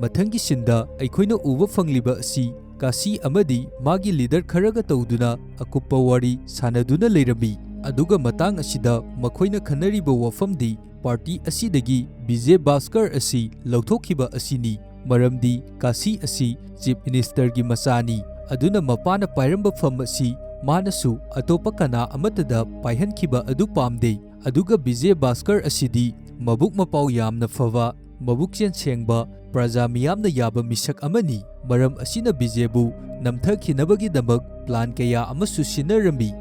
ꯃꯊꯪꯒꯤ ꯁꯤꯟꯗ ꯑꯩꯈꯣꯏꯅ ꯎꯕ ꯐꯪꯂꯤꯕ ꯑꯁꯤ ꯀꯥꯁꯤ ꯑꯃꯗꯤ ꯃꯥꯒꯤ ꯂꯤꯗꯔ ꯈꯔꯒ ꯇꯧꯗꯨꯅ ꯑꯀꯨꯞꯄ ꯋꯥꯔꯤ ꯁꯥꯟꯅꯗꯨꯅ ꯂꯩꯔꯝꯃꯤ꯫ ꯑꯗꯨꯒ ꯃꯇꯥꯡ ꯑꯁꯤꯗ ꯃꯈꯣꯏꯅ ꯈꯟꯅꯔꯤꯕ ꯋꯥꯐꯝꯗꯤ ꯄꯥꯔꯇꯤ ꯑꯁꯤꯗꯒꯤ ꯕꯤꯖꯦ ꯚꯥꯁꯀꯔ ꯑꯁꯤ ꯂꯧꯊꯣꯛꯈꯤꯕ ꯑꯁꯤꯅꯤ꯫ ꯃꯔꯝꯗꯤ ꯀꯥꯁꯤ ꯑꯁꯤ ꯆꯤꯐ ꯃꯤꯅꯤꯁꯇꯔꯒꯤ ꯃꯆꯥꯅꯤ, ꯑꯗꯨꯅ ꯃꯄꯥꯅ ꯄꯥꯏꯔꯝꯕ ꯐꯝ ꯑꯁꯤ ꯃꯥꯅꯁꯨ ꯑꯇꯣꯞꯄ ꯀꯅꯥ ꯑꯃꯠꯇꯗ ꯄꯥꯏꯍꯟꯈꯤꯕ ꯑꯗꯨ ꯄꯥꯝꯗꯦ꯫ ꯑꯗꯨꯒ ꯕꯤꯖꯦ ꯚꯥꯁꯀꯔ ꯑꯁꯤꯗꯤ ꯃꯕꯨꯛ ꯃꯄꯥꯎ ꯌꯥꯝꯅ ꯐꯕ, ꯃꯕꯨꯛꯆꯦꯜ ꯁꯦꯡꯕ, ꯄ꯭ꯔꯖꯥ ꯃꯤꯌꯥꯝꯅ ꯌꯥꯕ ꯃꯤꯁꯛ ꯑꯃꯅꯤ꯫ ꯃꯔꯝ ꯑꯁꯤꯅ ꯕꯤꯖꯦꯕꯨ ꯅꯝꯊꯈꯤꯅꯕꯒꯤꯗꯃꯛ plan ꯀꯌꯥ ꯑꯃꯁꯨ ꯁꯤꯟꯅꯔꯝꯃꯤ꯫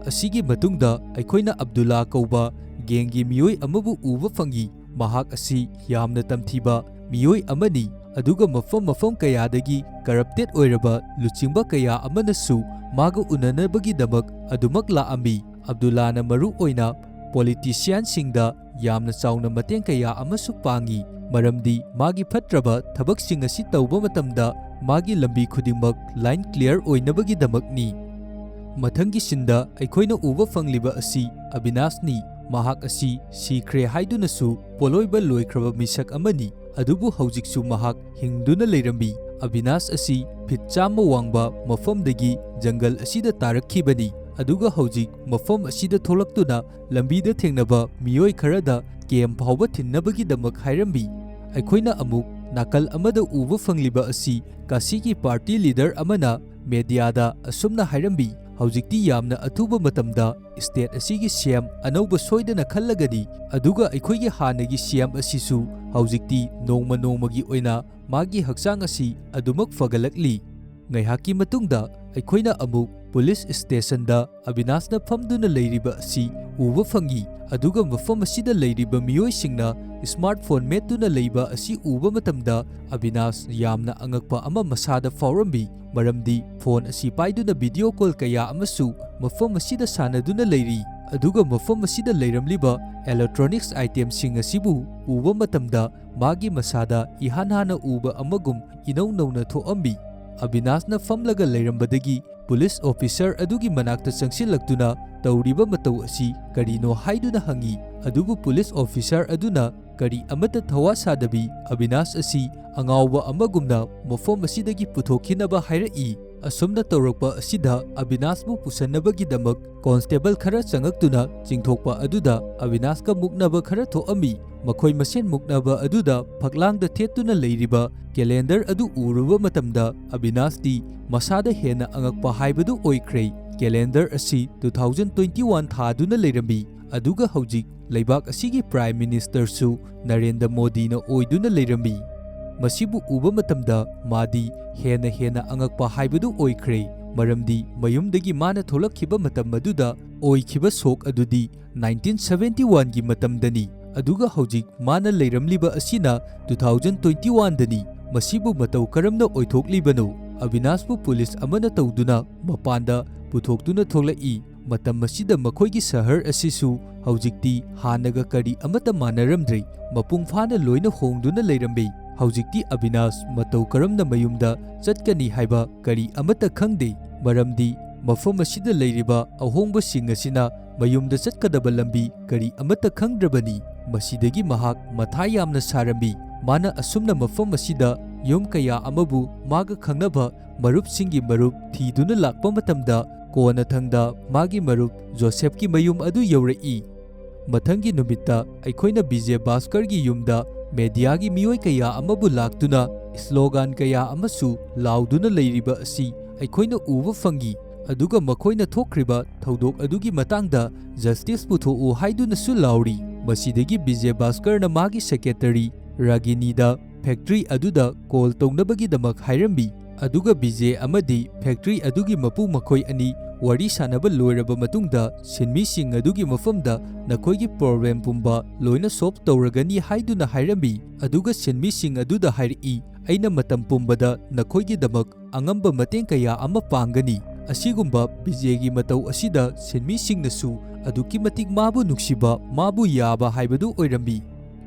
ꯑꯁꯤꯒꯤ ꯃꯇꯨꯡꯗ ꯑꯩꯈꯣꯏꯅ ꯑꯕꯗꯨꯜꯂꯥ ꯀꯧꯕ gangꯒꯤ ꯃꯤꯑꯣꯏ ꯑꯃꯕꯨ ꯎꯕ ꯐꯪꯏ꯫ ꯃꯍꯥꯛ ꯑꯁꯤ ꯌꯥꯝꯅ ꯇꯝꯊꯤꯕ ꯃꯤꯑꯣꯏ ꯑꯃꯅꯤ, ꯑꯗꯨꯒ ꯃꯐꯝ ꯃꯐꯝ ꯀꯌꯥꯗꯒꯤ corrupted ꯑꯣꯏꯔꯕ ꯂꯨꯆꯤꯡꯕ ꯀꯌꯥ ꯑꯃꯅꯁꯨ ꯃꯥꯒ ꯎꯅꯅꯕꯒꯤꯗꯃꯛ ꯑꯗꯨꯃꯛ ꯂꯥꯛꯂꯝꯃꯤ꯫ ꯑꯕꯗꯨꯜꯂꯥꯅ ꯃꯔꯨ ꯑꯣꯏꯅ politicianꯁꯤꯡꯗ ꯌꯥꯝꯅ ꯆꯥꯎꯅ ꯃꯇꯦꯡ ꯀꯌꯥ ꯑꯃꯁꯨ ꯄꯥꯡꯏ, ꯃꯔꯝꯗꯤ ꯃꯥꯒꯤ ꯐꯠꯇ꯭ꯔꯕ ꯊꯕꯛꯁꯤꯡ ꯑꯁꯤ ꯇꯧꯕ ꯃꯇꯝꯗ ꯃꯥꯒꯤ ꯂꯝꯕꯤ ꯈꯨꯗꯤꯡꯃꯛ line clear ꯑꯣꯏꯅꯕꯒꯤꯗꯃꯛꯅꯤ꯫ ꯃꯊꯪꯒꯤ sceneꯗ ꯑꯩꯈꯣꯏꯅ ꯎꯕ ꯐꯪꯂꯤꯕ ꯑꯁꯤ ꯑꯕꯤꯅꯥꯁꯅꯤ꯫ ꯃꯍꯥꯛ ꯑꯁꯤ ꯁꯤꯈ꯭ꯔꯦ ꯍꯥꯏꯗꯨꯅꯁꯨ ꯄꯣꯠꯂꯣꯏꯕ ꯂꯣꯏꯈ꯭ꯔꯕ ꯃꯤꯁꯛ ꯑꯃꯅꯤ, ꯑꯗꯨꯕꯨ ꯍꯧꯖꯤꯛꯁꯨ ꯃꯍꯥꯛ ꯍꯤꯡꯗꯨꯅ ꯂꯩꯔꯝꯃꯤ꯫ ꯑꯕꯤꯅꯥꯁ ꯑꯁꯤ feet ꯆꯥꯝꯃ ꯋꯥꯡꯕ ꯃꯐꯝꯗꯒꯤ ꯖꯪꯒꯜ ꯑꯁꯤꯗ ꯇꯥꯔꯛꯈꯤꯕꯅꯤ, ꯑꯗꯨꯒ ꯍꯧꯖꯤꯛ ꯃꯐꯝ ꯑꯁꯤꯗ ꯊꯣꯛꯂꯛꯇꯨꯅ ꯂꯝꯕꯤꯗ ꯊꯦꯡꯅꯕ ꯃꯤꯑꯣꯏ ꯈꯔꯗ camp ꯐꯥꯎꯕ ꯊꯤꯟꯅꯕꯒꯤꯗꯃꯛ ꯍꯥꯏꯔꯝꯃꯤ꯫ ꯑꯩꯈꯣꯏꯅ ꯑꯃꯨꯛ ꯅꯥꯀꯜ ꯑꯃꯗ ꯎꯕ ꯐꯪꯂꯤꯕ ꯑꯁꯤ ꯀꯥꯁꯤꯒꯤ party leader ꯑꯃꯅ mediaꯗ ꯑꯁꯨꯝꯅ ꯍꯥꯏꯔꯝꯃꯤ, "ꯍꯧꯖꯤꯛꯇꯤ ꯌꯥꯝꯅ ꯑꯊꯨꯕ ꯃꯇꯝꯗ state ꯑꯁꯤꯒꯤ CM ꯑꯅꯧꯕ ꯁꯣꯏꯗꯅ ꯈꯜꯂꯒꯅꯤ, ꯑꯗꯨꯒ ꯑꯩꯈꯣꯏꯒꯤ ꯍꯥꯟꯅꯒꯤ CM ꯑꯁꯤꯁꯨ ꯍꯧꯖꯤꯛꯇꯤ ꯅꯣꯡꯃ ꯅꯣꯡꯃꯒꯤ ꯑꯣꯏꯅ ꯃꯥꯒꯤ ꯍꯛꯆꯥꯡ ꯑꯁꯤ ꯑꯗꯨꯃꯛ ꯐꯒꯠꯂꯛꯂꯤ꯫" ꯉꯥꯏꯍꯥꯛꯀꯤ ꯃꯇꯨꯡꯗ ꯑꯩꯈꯣꯏꯅ ꯑꯃꯨꯛ police stationꯗ ꯑꯕꯤꯅꯥꯁꯅ ꯐꯝꯗꯨꯅ ꯂꯩꯔꯤꯕ ꯑꯁꯤ ꯎꯕ ꯐꯪꯏ, ꯑꯗꯨꯒ ꯃꯐꯝ ꯑꯁꯤꯗ ꯂꯩꯔꯤꯕ ꯃꯤꯑꯣꯏꯁꯤꯡꯅ smartphone ꯃꯦꯠꯇꯨꯅ ꯂꯩꯕ ꯑꯁꯤ ꯎꯕ ꯃꯇꯝꯗ ꯑꯕꯤꯅꯥꯁ ꯌꯥꯝꯅ ꯑꯉꯛꯄ ꯑꯃ ꯃꯁꯥꯗ ꯐꯥꯎꯔꯝꯃꯤ, ꯃꯔꯝꯗꯤ phone ꯑꯁꯤ ꯄꯥꯏꯗꯨꯅ video call ꯀꯌꯥ ꯑꯃꯁꯨ ꯃꯐꯝ ꯑꯁꯤꯗ ꯁꯥꯟꯅꯗꯨꯅ ꯂꯩꯔꯤ꯫ ꯑꯗꯨꯒ ꯃꯐꯝ ꯑꯁꯤꯗ ꯂꯩꯔꯝꯂꯤꯕ electronics itemꯁꯤꯡ ꯑꯁꯤꯕꯨ ꯎꯕ ꯃꯇꯝꯗ ꯃꯥꯒꯤ ꯃꯁꯥꯗ ꯏꯍꯥꯟ ꯍꯥꯟꯅ ꯎꯕ ꯑꯃꯒꯨꯝ ꯏꯅꯧ ꯅꯧꯅ ꯊꯣꯛꯂꯝꯃꯤ꯫ ꯑꯕꯤꯅꯥꯁꯅ ꯐꯝꯂꯒ ꯂꯩꯔꯝꯕꯗꯒꯤ police officer ꯑꯗꯨꯒꯤ ꯃꯅꯥꯛꯇ ꯆꯪꯁꯤꯜꯂꯛꯇꯨꯅ ꯇꯧꯔꯤꯕ ꯃꯇꯧ ꯑꯁꯤ ꯀꯔꯤꯅꯣ ꯍꯥꯏꯗꯨꯅ ꯍꯪꯏ꯫ ꯑꯗꯨꯕꯨ police officer ꯑꯗꯨꯅ ꯀꯔꯤ ꯑꯃꯠꯇ ꯊꯋꯥ ꯁꯥꯗꯕꯤ ꯑꯕꯤꯅꯥꯁ ꯑꯁꯤ ꯑꯉꯥꯎꯕ ꯑꯃꯒꯨꯝꯅ ꯃꯐꯝ ꯑꯁꯤꯗꯒꯤ ꯄꯨꯊꯣꯛꯈꯤꯅꯕ ꯍꯥꯏꯔꯛꯏ꯫ ꯑꯁꯨꯝꯅ ꯇꯧꯔꯛꯄ ꯑꯁꯤꯗ ꯑꯕꯤꯅꯥꯁꯄꯨ ꯄꯨꯁꯟꯅꯕꯒꯤꯗꯃꯛ constable ꯈꯔ ꯆꯪꯉꯛꯇꯨꯅ ꯆꯤꯡꯊꯣꯛꯄ ꯑꯗꯨꯗ ꯑꯕꯤꯅꯥꯁꯀ ꯃꯨꯛꯅꯕ ꯈꯔ ꯊꯣꯛꯂꯝꯃꯤ꯫ ꯃꯈꯣꯏ ꯃꯁꯦꯟ ꯃꯨꯛꯅꯕ ꯑꯗꯨꯗ ꯐꯛꯂꯥꯡꯗ ꯊꯦꯠꯇꯨꯅ ꯂꯩꯔꯤꯕ calendar ꯑꯗꯨ ꯎꯔꯨꯕ ꯃꯇꯝꯗ ꯑꯕꯤꯅꯥꯁꯇꯤ ꯃꯁꯥꯗ ꯍꯦꯟꯅ ꯑꯉꯛꯄ ꯍꯥꯏꯕꯗꯨ ꯑꯣꯏꯈ꯭ꯔꯦ꯫ Calendar ꯑꯁꯤ two thousand twenty one ꯊꯥꯗꯨꯅ ꯂꯩꯔꯝꯃꯤ, ꯑꯗꯨꯒ ꯍꯧꯖꯤꯛ ꯂꯩꯕꯥꯛ ꯑꯁꯤꯒꯤ Prime Ministerꯁꯨ ꯅꯔꯦꯟꯗ꯭ꯔ ꯃꯣꯗꯤꯅ ꯑꯣꯏꯗꯨꯅ ꯂꯩꯔꯝꯃꯤ꯫ ꯃꯁꯤꯕꯨ ꯎꯕ ꯃꯇꯝꯗ ꯃꯥꯗꯤ ꯍꯦꯟꯅ ꯍꯦꯟꯅ ꯑꯉꯛꯄ ꯍꯥꯏꯕꯗꯨ ꯑꯣꯏꯈ꯭ꯔꯦ꯫ ꯃꯔꯝꯗꯤ ꯃꯌꯨꯝꯗꯒꯤ ꯃꯥꯅ ꯊꯣꯛꯂꯛꯈꯤꯕ ꯃꯇꯝ ꯑꯗꯨꯗ ꯑꯣꯏꯈꯤꯕ ꯁꯣꯛ ꯑꯗꯨꯗꯤ ꯅꯥꯏꯟꯇꯤꯟ ꯁꯚꯦꯟꯇꯤ ꯋꯥꯟꯒꯤ ꯃꯇꯝꯗꯅꯤ꯫ ꯑꯗꯨꯒ ꯍꯧꯖꯤꯛ ꯃꯥꯅ ꯂꯩꯔꯝꯂꯤꯕ ꯑꯁꯤꯅ ꯇꯨ ꯊꯥꯎꯖꯟ ꯇ꯭ꯋꯦꯟꯇꯤ ꯋꯥꯟꯗꯅꯤ꯫ ꯃꯁꯤꯕꯨ ꯃꯇꯧ ꯀꯔꯝꯅ ꯑꯣꯏꯊꯣꯛꯂꯤꯕꯅꯣ? ꯑꯕꯤꯅꯥꯁꯄꯨ ꯄꯨꯂꯤꯁ ꯑꯃꯅ ꯇꯧꯗꯨꯅ ꯃꯄꯥꯟꯗ ꯄꯨꯊꯣꯛꯇꯨꯅ ꯊꯣꯛꯂꯛꯏ꯫ ꯃꯇꯝ ꯑꯁꯤꯗ ꯃꯈꯣꯏꯒꯤ ꯁꯍꯔ ꯑꯁꯤꯁꯨ ꯍꯧꯖꯤꯛꯇꯤ ꯍꯥꯟꯅꯒ ꯀꯔꯤ ꯑꯃꯠꯇ ꯃꯥꯟꯅꯔꯝꯗ꯭ꯔꯦ꯫ ꯃꯄꯨꯡ ꯐꯥꯅ ꯂꯣꯏꯅ ꯍꯣꯡꯗꯨꯅ ꯂꯩꯔꯝꯃꯤ꯫ ꯍꯧꯖꯤꯛꯇꯤ ꯑꯕꯤꯅꯥꯁ ꯃꯇꯧ ꯀꯔꯝꯅ ꯃꯌꯨꯝꯗ ꯆꯠꯀꯅꯤ ꯍꯥꯏꯕ ꯀꯔꯤ ꯑꯃꯠꯇ ꯈꯪꯗꯦ, ꯃꯔꯝꯗꯤ ꯃꯐꯝ ꯑꯁꯤꯗ ꯂꯩꯔꯤꯕ ꯑꯍꯣꯡꯕꯁꯤꯡ ꯑꯁꯤꯅ ꯃꯌꯨꯝꯗ ꯆꯠꯀꯗꯕ ꯂꯝꯕꯤ ꯀꯔꯤ ꯑꯃꯠꯇ ꯈꯪꯗ꯭ꯔꯕꯅꯤ꯫ ꯃꯁꯤꯗꯒꯤ ꯃꯍꯥꯛ ꯃꯊꯥ ꯌꯥꯝꯅ ꯁꯥꯔꯝꯃꯤ꯫ ꯃꯥꯅ ꯑꯁꯨꯝꯅ ꯃꯐꯝ ꯑꯁꯤꯗ ꯌꯨꯝ ꯀꯌꯥ ꯑꯃꯕꯨ ꯃꯥꯒ ꯈꯪꯅꯕ ꯃꯔꯨꯞꯁꯤꯡꯒꯤ ꯃꯔꯨꯞ ꯊꯤꯗꯨꯅ ꯂꯥꯛꯄ ꯃꯇꯝꯗ, ꯀꯣꯟꯅꯊꯪꯗ ꯃꯥꯒꯤ ꯃꯔꯨꯞ ꯖꯣꯁꯦꯐꯀꯤ ꯃꯌꯨꯝ ꯑꯗꯨ ꯌꯧꯔꯛꯏ꯫ ꯃꯊꯪꯒꯤ ꯅꯨꯃꯤꯠꯇ ꯑꯩꯈꯣꯏꯅ ꯕꯤꯖꯦ ꯚꯥꯁꯀꯔꯒꯤ ꯌꯨꯝꯗ ꯃꯦꯗꯤꯌꯥꯒꯤ ꯃꯤꯑꯣꯏ ꯀꯌꯥ ꯑꯃꯕꯨ ꯂꯥꯛꯇꯨꯅ ꯁ꯭ꯂꯣꯒꯥꯟ ꯀꯌꯥ ꯑꯃꯁꯨ ꯂꯥꯎꯗꯨꯅ ꯂꯩꯔꯤꯕ ꯑꯁꯤ ꯑꯩꯈꯣꯏꯅ ꯎꯕ ꯐꯪꯏ꯫ ꯑꯗꯨꯒ ꯃꯈꯣꯏꯅ ꯊꯣꯛꯈ꯭ꯔꯤꯕ ꯊꯧꯗꯣꯛ ꯑꯗꯨꯒꯤ ꯃꯇꯥꯡꯗ ꯖꯁꯇꯤꯁ ꯄꯨꯊꯣꯛꯎ ꯍꯥꯏꯗꯨꯅꯁꯨ ꯂꯥꯎꯔꯤ꯫ ꯃꯁꯤꯗꯒꯤ ꯕꯤꯖꯦ ꯚꯥꯁꯀꯔꯅ ꯃꯥꯒꯤ ꯁꯦꯀ꯭ꯔꯦꯇꯔꯤ ꯔꯥꯒꯤꯅꯤꯗ ꯐꯦꯛꯇ꯭ꯔꯤ ꯑꯗꯨꯗ ꯀꯣꯜ ꯇꯧꯅꯕꯒꯤꯗꯃꯛ ꯍꯥꯏꯔꯝꯃꯤ꯫ ꯑꯗꯨꯒ ꯕꯤꯖꯦ ꯑꯃꯗꯤ ꯐꯦꯛꯇ꯭ꯔꯤ ꯑꯗꯨꯒꯤ ꯃꯄꯨ ꯃꯈꯣꯏ ꯑꯅꯤ ꯋꯥꯔꯤ ꯁꯥꯅꯕ ꯂꯣꯏꯔꯕ ꯃꯇꯨꯡꯗ, ꯁꯤꯟꯃꯤꯁꯤꯡ ꯑꯗꯨꯒꯤ ꯃꯐꯝꯗ ꯅꯈꯣꯏꯒꯤ ꯄ꯭ꯔꯣꯕ꯭ꯂꯦꯝ ꯄꯨꯝꯕ ꯂꯣꯏꯅ ꯁꯣꯜꯚ ꯇꯧꯔꯒꯅꯤ ꯍꯥꯏꯗꯨꯅ ꯍꯥꯏꯔꯝꯃꯤ꯫ ꯑꯗꯨꯒ ꯁꯤꯟꯃꯤꯁꯤꯡ ꯑꯗꯨꯗ ꯍꯥꯏꯔꯛꯏ, "ꯑꯩꯅ ꯃꯇꯝ ꯄꯨꯝꯕꯗ ꯅꯈꯣꯏꯒꯤꯗꯃꯛ ꯑꯉꯝꯕ ꯃꯇꯦꯡ ꯀꯌꯥ ꯑꯃ ꯄꯥꯡꯒꯅꯤ"꯫ ꯑꯁꯤꯒꯨꯝꯕ ꯕꯤꯖꯦꯒꯤ ꯃꯇꯧ ꯑꯁꯤꯗ ꯁꯤꯟꯃꯤꯁꯤꯡꯅꯁꯨ ꯑꯗꯨꯛꯀꯤ ꯃꯇꯤꯛ ꯃꯥꯕꯨ ꯅꯨꯡꯁꯤꯕ, ꯃꯥꯕꯨ ꯌꯥꯕ ꯍꯥꯏꯕꯗꯨ ꯑꯣꯏꯔꯝꯃꯤ꯫